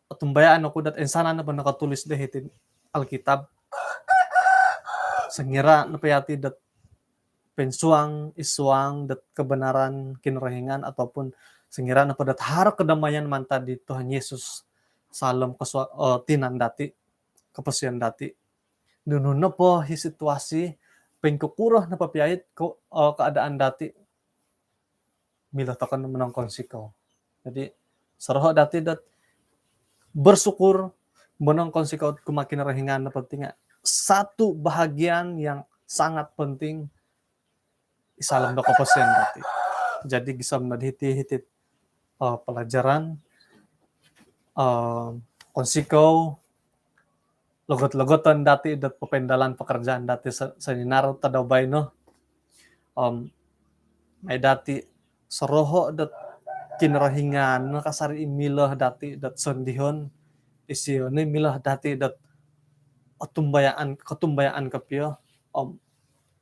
otumbayaan oku dot insanan nopo nokotulis do hiti Alkitab, songira' nopo yati dot poinsuang id suang dot kebenaran Kinorohingan ataupun songira' nopo dot haro kedamaian mantad di Tuhan Yesus saalom kosua-, eh, tinan dati', koposion dati', nunu nopo hi situasi, poingkukuro nopo pia it ko-, eh, keadaan dati', milo toko' no monongkounsikou. Jadi soroho' dati' dot bersyukur, monongkounsikou kumaa Kinorohingan nopo ti nga' satu bahagian yang sangat penting id saalom do koposion dati'. Jadi gisom no di hiti, hiti, eh, pelajaran, eh, kounsikou, logot-logoton dati' dot popoindalan pekerjaan dati' se-, soninaru tadau baino. Om mai dati' soroho' dot Kinorohingan no kasari' i milo dati' dot sondihon, isio no i milo dati' dot otumbayaan, kotumbayaan kopio. Om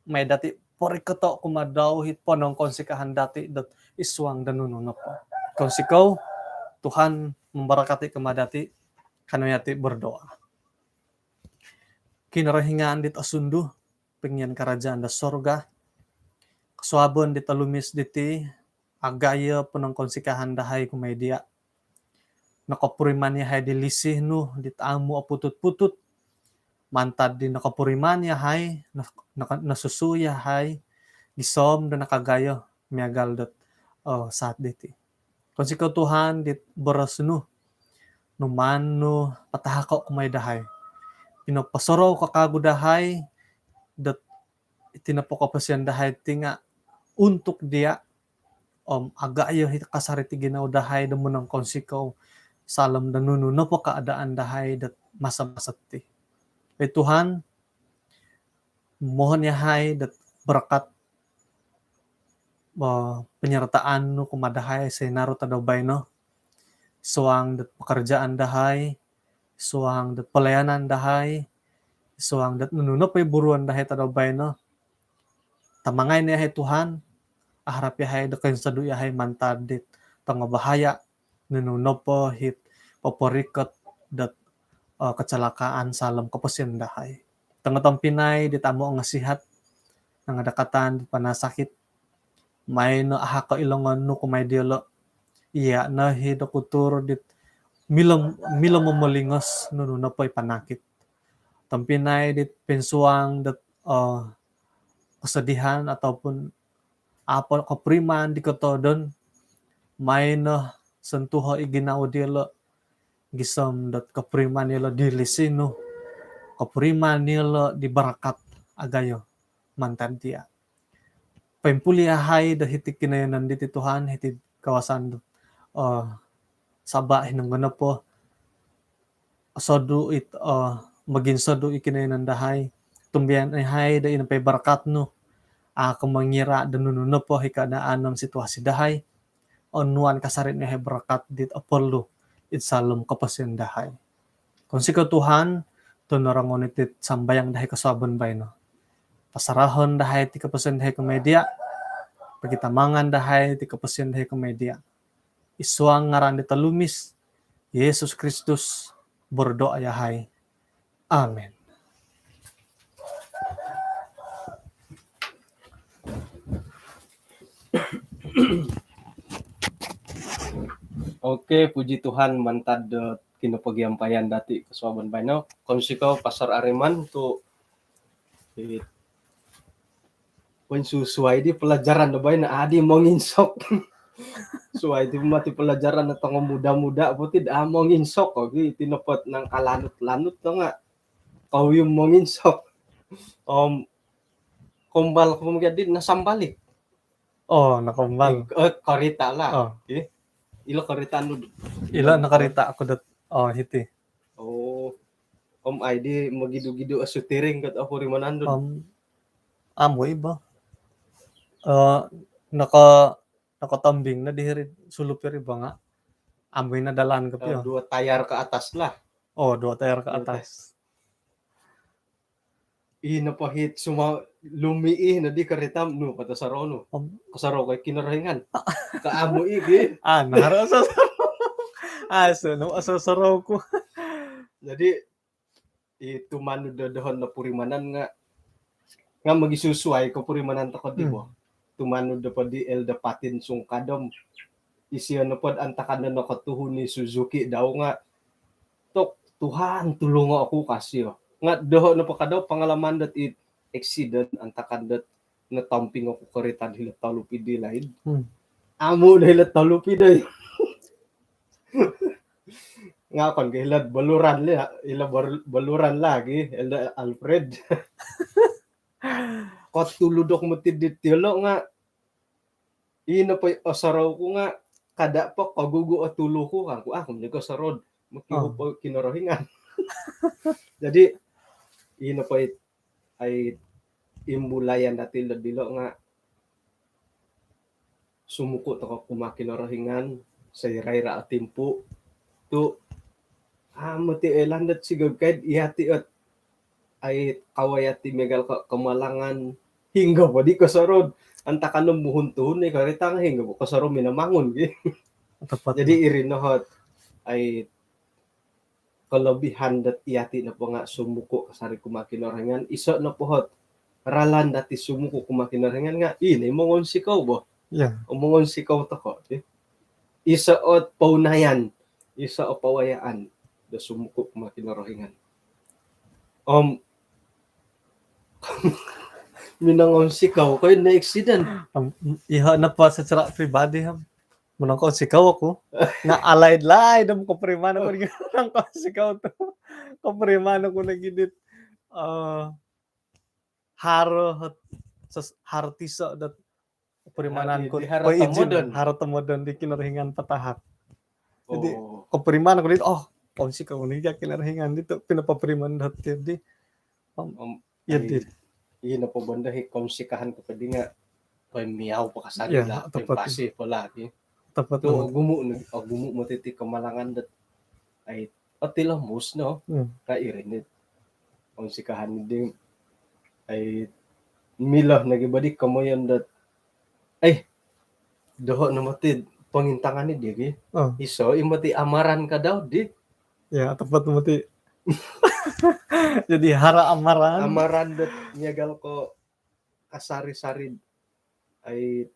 mai dati' porikoto' kumaa dau hi ponongkounsikahan dati' dot id suang do nunu nopo. Kounsikou, Tuhan memberkati kumaa dati'. Kanou yati berdoa. Kinorohingan dit osundu, pongian kerajaan do sorga, kosuabon dit olumis diti, agayo ponongkounsikahan dahai kumaa dia'. Nokopuriman yahai di lisih nu dit amu' oputut-putut. Mantad di nokopuriman yahai, no-, no-, nosusu yahai gisom do nakagayo miagal dot, eh, saat diti. Kounsikou Tuhan dit boros nu, numaan nu patahako' kumaa dahai. Pinoposorou ko kagu dahai dot iti nopo koposion dahai ti nga' untuk dia', om agayo hi kasari' ti ginawo dahai do monongkounsikou saalom do nunu nopo keadaan dahai dot masa-masa ti. Oi Tuhan, mohon yahai dot berkat, eh, penyertaan nu kumaa dahai soninaru tadau baino, suang dot pekerjaan dahai, suang dot pelayanan dahai, suang dot nunu nopo i buruon dahai tadau baino. Tamangai no yahai Tuhan, aharap yahai do koinsodu' yahai mantad dit tongo bahaya, nunu nopo hit poporikot dot, eh, kecelakaan saalom koposion dahai. Tongo tompinai dit amu' ongosihat, nangadakatan dit panasakit, Mai no aha koilongon nu kumaa diolo. Iya no hi doktor dit milo, milo momolingos nunu nopo i panakit. Tompinai dit pinsuang dot, eh, kesedihan ataupun apo kopuriman di kotodon, mai no sentuho i ginawo diolo, gisom dot kopuriman iyolo di lisinu, kopuriman iyolo di barakat agayo mantad dia. Poimpuli yahai do hiti kinoyonon diti Tuhan, hiti kawasan do, eh, Sabah hinonggo nopo sodu it, eh, moginsodu i kinoyonon dahai, tumbian yahai do ino po i barakat nu, a' ko mongira do nunu nopo i keadaan om situasi dahai, onuan kasari no yahai barakat dit oporlu id saalom koposion dahai. Kounsikou Tuhan, tu norongou no iti sambayang dahai kosuabon baino. Pasarahon dahai ti koposion dahai kumaa dia, pokitamangan dahai ti koposion dahai kumaa dia. Id suang ngaran di tolumis, Yesus Kristus, berdoa yahai. Amin. Okey, puji Tuhan, mantad do kinopogiampayan dati kosuabon baino. Kounsikou Pastor Ariman tu, eh, poinsusuai di pelajaran do baino, adi monginsok. Suai ti moti pelajaran do tongo muda-muda po ti, a' monginsok ogi, iti nopo it nangkalanut-lanut no nga kouyum monginsok. Om kombal ko mogiad di nasambalik. Oh, nakambal. Eh, eh, karita lah. Oh. Eh, ilo karita nu. Ilo nakarita aku dot, oh, hiti. Oh. Om ai di mogidu-gidu o sutiring kat opurimanan dun. Om, amu i bo. Eh, naka, nakatombing no di hiri sulup iri bo nga. Amu i no dalan kopio. Eh, dua tayar ke atas lah. Oh, dua tayar ke atas. Ino po it suma lumiih no di karita nu, kotosorou nu. Om. Kosorou ko i Kinorohingan. Ka amu i gi. Ah, naro so. Asu no, asu sorou ku. Jadi, i tumanud do doho nopurimanan nga, nga mogisusuai kopurimanan toko di bo. Hmm. Tumanud nopo di Elder Patin Sungkadom. Isio nopo do antakan do nokotuhun i Suzuki dau nga, tok, "Tuhan, tulungo oku," ka sio. Nga doho nopo ka dau pangalaman dot it eksiden antakan dot notomping oku karita do hilo tolupi di laid. Hmm. Amu do hilo tolupi doi. Nga okon ko hilo Beluran lah, hilo Bel-, Beluran lagi, hilo Alfred. Kotulud oku moti di tiolo nga, ino po i osorou ku nga, kada po kogugu o tulu ku, kangku, ah, aku monyoko sorou do mokiuhup o Kinorohingan. Jadi, ino po i, ai, imbulayan dati lo dilo nga, sumuku toko kumaa Kinorohingan, soira-ira o timpu, tu, ah, moti oilaan dot sigog kaid, iyati ot, ai, kawo yati miagal ko kamalangan, hinggo po di kosorou do, antakan no muhun-tuhun i karita nga hinggo po kosorou minamangun, gi. Tepat. Jadi, iri no ot, ai, kelebihan dot iyati nopo nga sumuku kasari kumaa Kinorohingan, iso nopo ot ralan dati sumuku kumaa Kinorohingan nga, ino i mongounsikou bo. Ya. Mongounsikou toko, ti. Iso ot pounayan, iso o pawayaan do sumuku kumaa Kinorohingan. Om, minongounsikou ko i no eksiden. Om, iho nopo secara pribadi, om, monongkounsikou oku. Nga alaid-laid om kopuriman oku di monongkounsikou tu. Kopuriman oku nogi dit, eh, haro, ses-, haro tiso dot kopurimanan ku, di haro tomodon. Haro tomodon di Kinorohingan patahak. Jadi, kopuriman oku dit, oh, kounsikou nogi Kinorohingan dit pinopopuriman dot di. Om, om, ya, ai, dit. Ino po bondo i kounsikahan ku po di nga, poimiau po kasari lah, tepat. Poimpasi po lagi. Tepat, tu, tepat. Ogumu no, ogumu moti ti kamalangan dot, ai, otilombus no. Hmm. Ka iri no it kounsikahan di, ai, milo nogi bo di komoyon dot, ai, doho no moti pongintangan i di gi. Oh. Iso i moti amaran ka dau di. Ya, tepat moti. Jadi haro amaran. Amaran dot miagal ko kasari-sari, ai,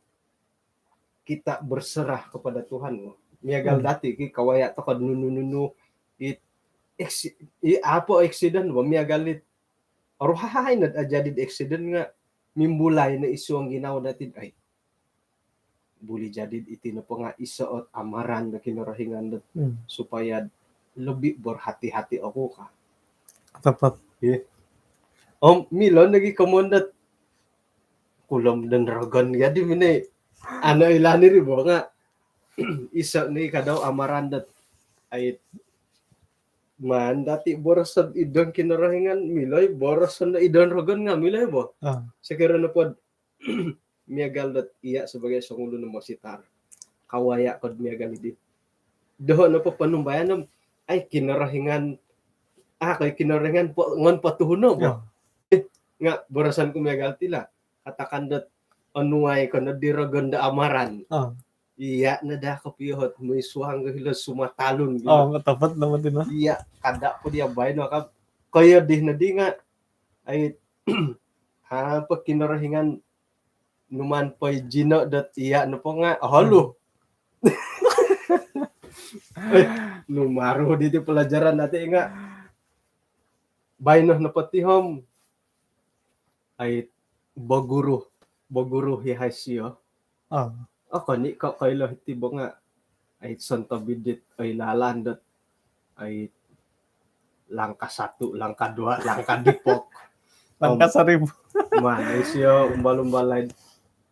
kita berserah kepada Tuhan. Miagal dati ki kawaya tokou nunu-nunu it eksi, i apa eksiden bo miagal it oruhai no ajadi eksiden nga mimbulai no isuang ginawo dati ai. Buli jadi iti nopo nga iso ot amaran do Kinorohingan dot supaya lebih berhati-hati oku ka. Tepat. Om milo nogi komon dot kulom dan rogon jadi mini ano ilani ri bo nga iso ni kadau amaran dot ai man dati boroson idon Kinorohingan miloi boroson do idon rogon nga miloi bo. Sekiranya pod miagal dot iya sebagai songulun no mositar kawaya kod miagal idi doho nopo panumbayan om ai Kinorohingan ah kai Kinorohingan po ngon patuhuno bo. Nga boroson ku miagal tila katakan dot onuai kono di rogon do amaran. Iya nada kopio hot mui suang ke hilo sumatalun gitu. Tepat nama tino. Iya kada po dia baino kab koyo dih nadi nga ai apa Kinorohingan numan poi jino dot iya nopo nga holu. Numaru diti pelajaran dati nga baino nopo tihom ai boguru boguru hi hai sio. Oh koni ko koilo hiti bo nga ai sonto bidit ai lalan dot ai langkah satu, langkah dua, langkah dipok. Langkah saribu. Mana sio umbal-umbal lain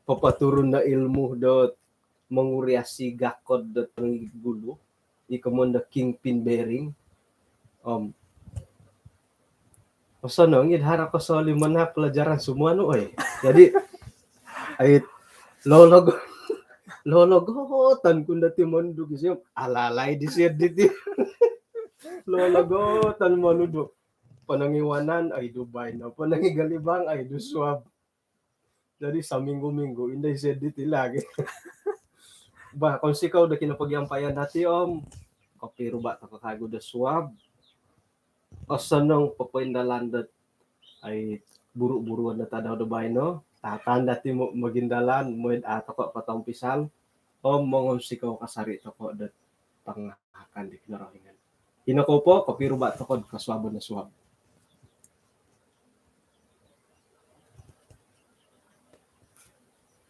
papaturun do ilmu dot menguriasi gakod dot gulu. Iko mon do kingpin bearing. Om osonong id haro kosoliman pelajaran semua nu oi. Jadi ai lologo lologotan kunda ti monduk isio alalai di sio diti. Lologotan monuduk. Panangiwanan ai Dubai no panangigalibang ai du suab. Jadi saminggu-minggu indai sediti lagi. Bah, konsi kau do kinopogiampayan dati om kopiruba tokou kagu do suab. Osonong papaindalan dot ai buru-buruan do tadau do baino. Tatan dati mo magindalan moid a tokou patompisan om mongonsi kau kasari tokou dot pangakan di Kinorohingan. Ino kau po kopiruba tokou kosuabon do suab.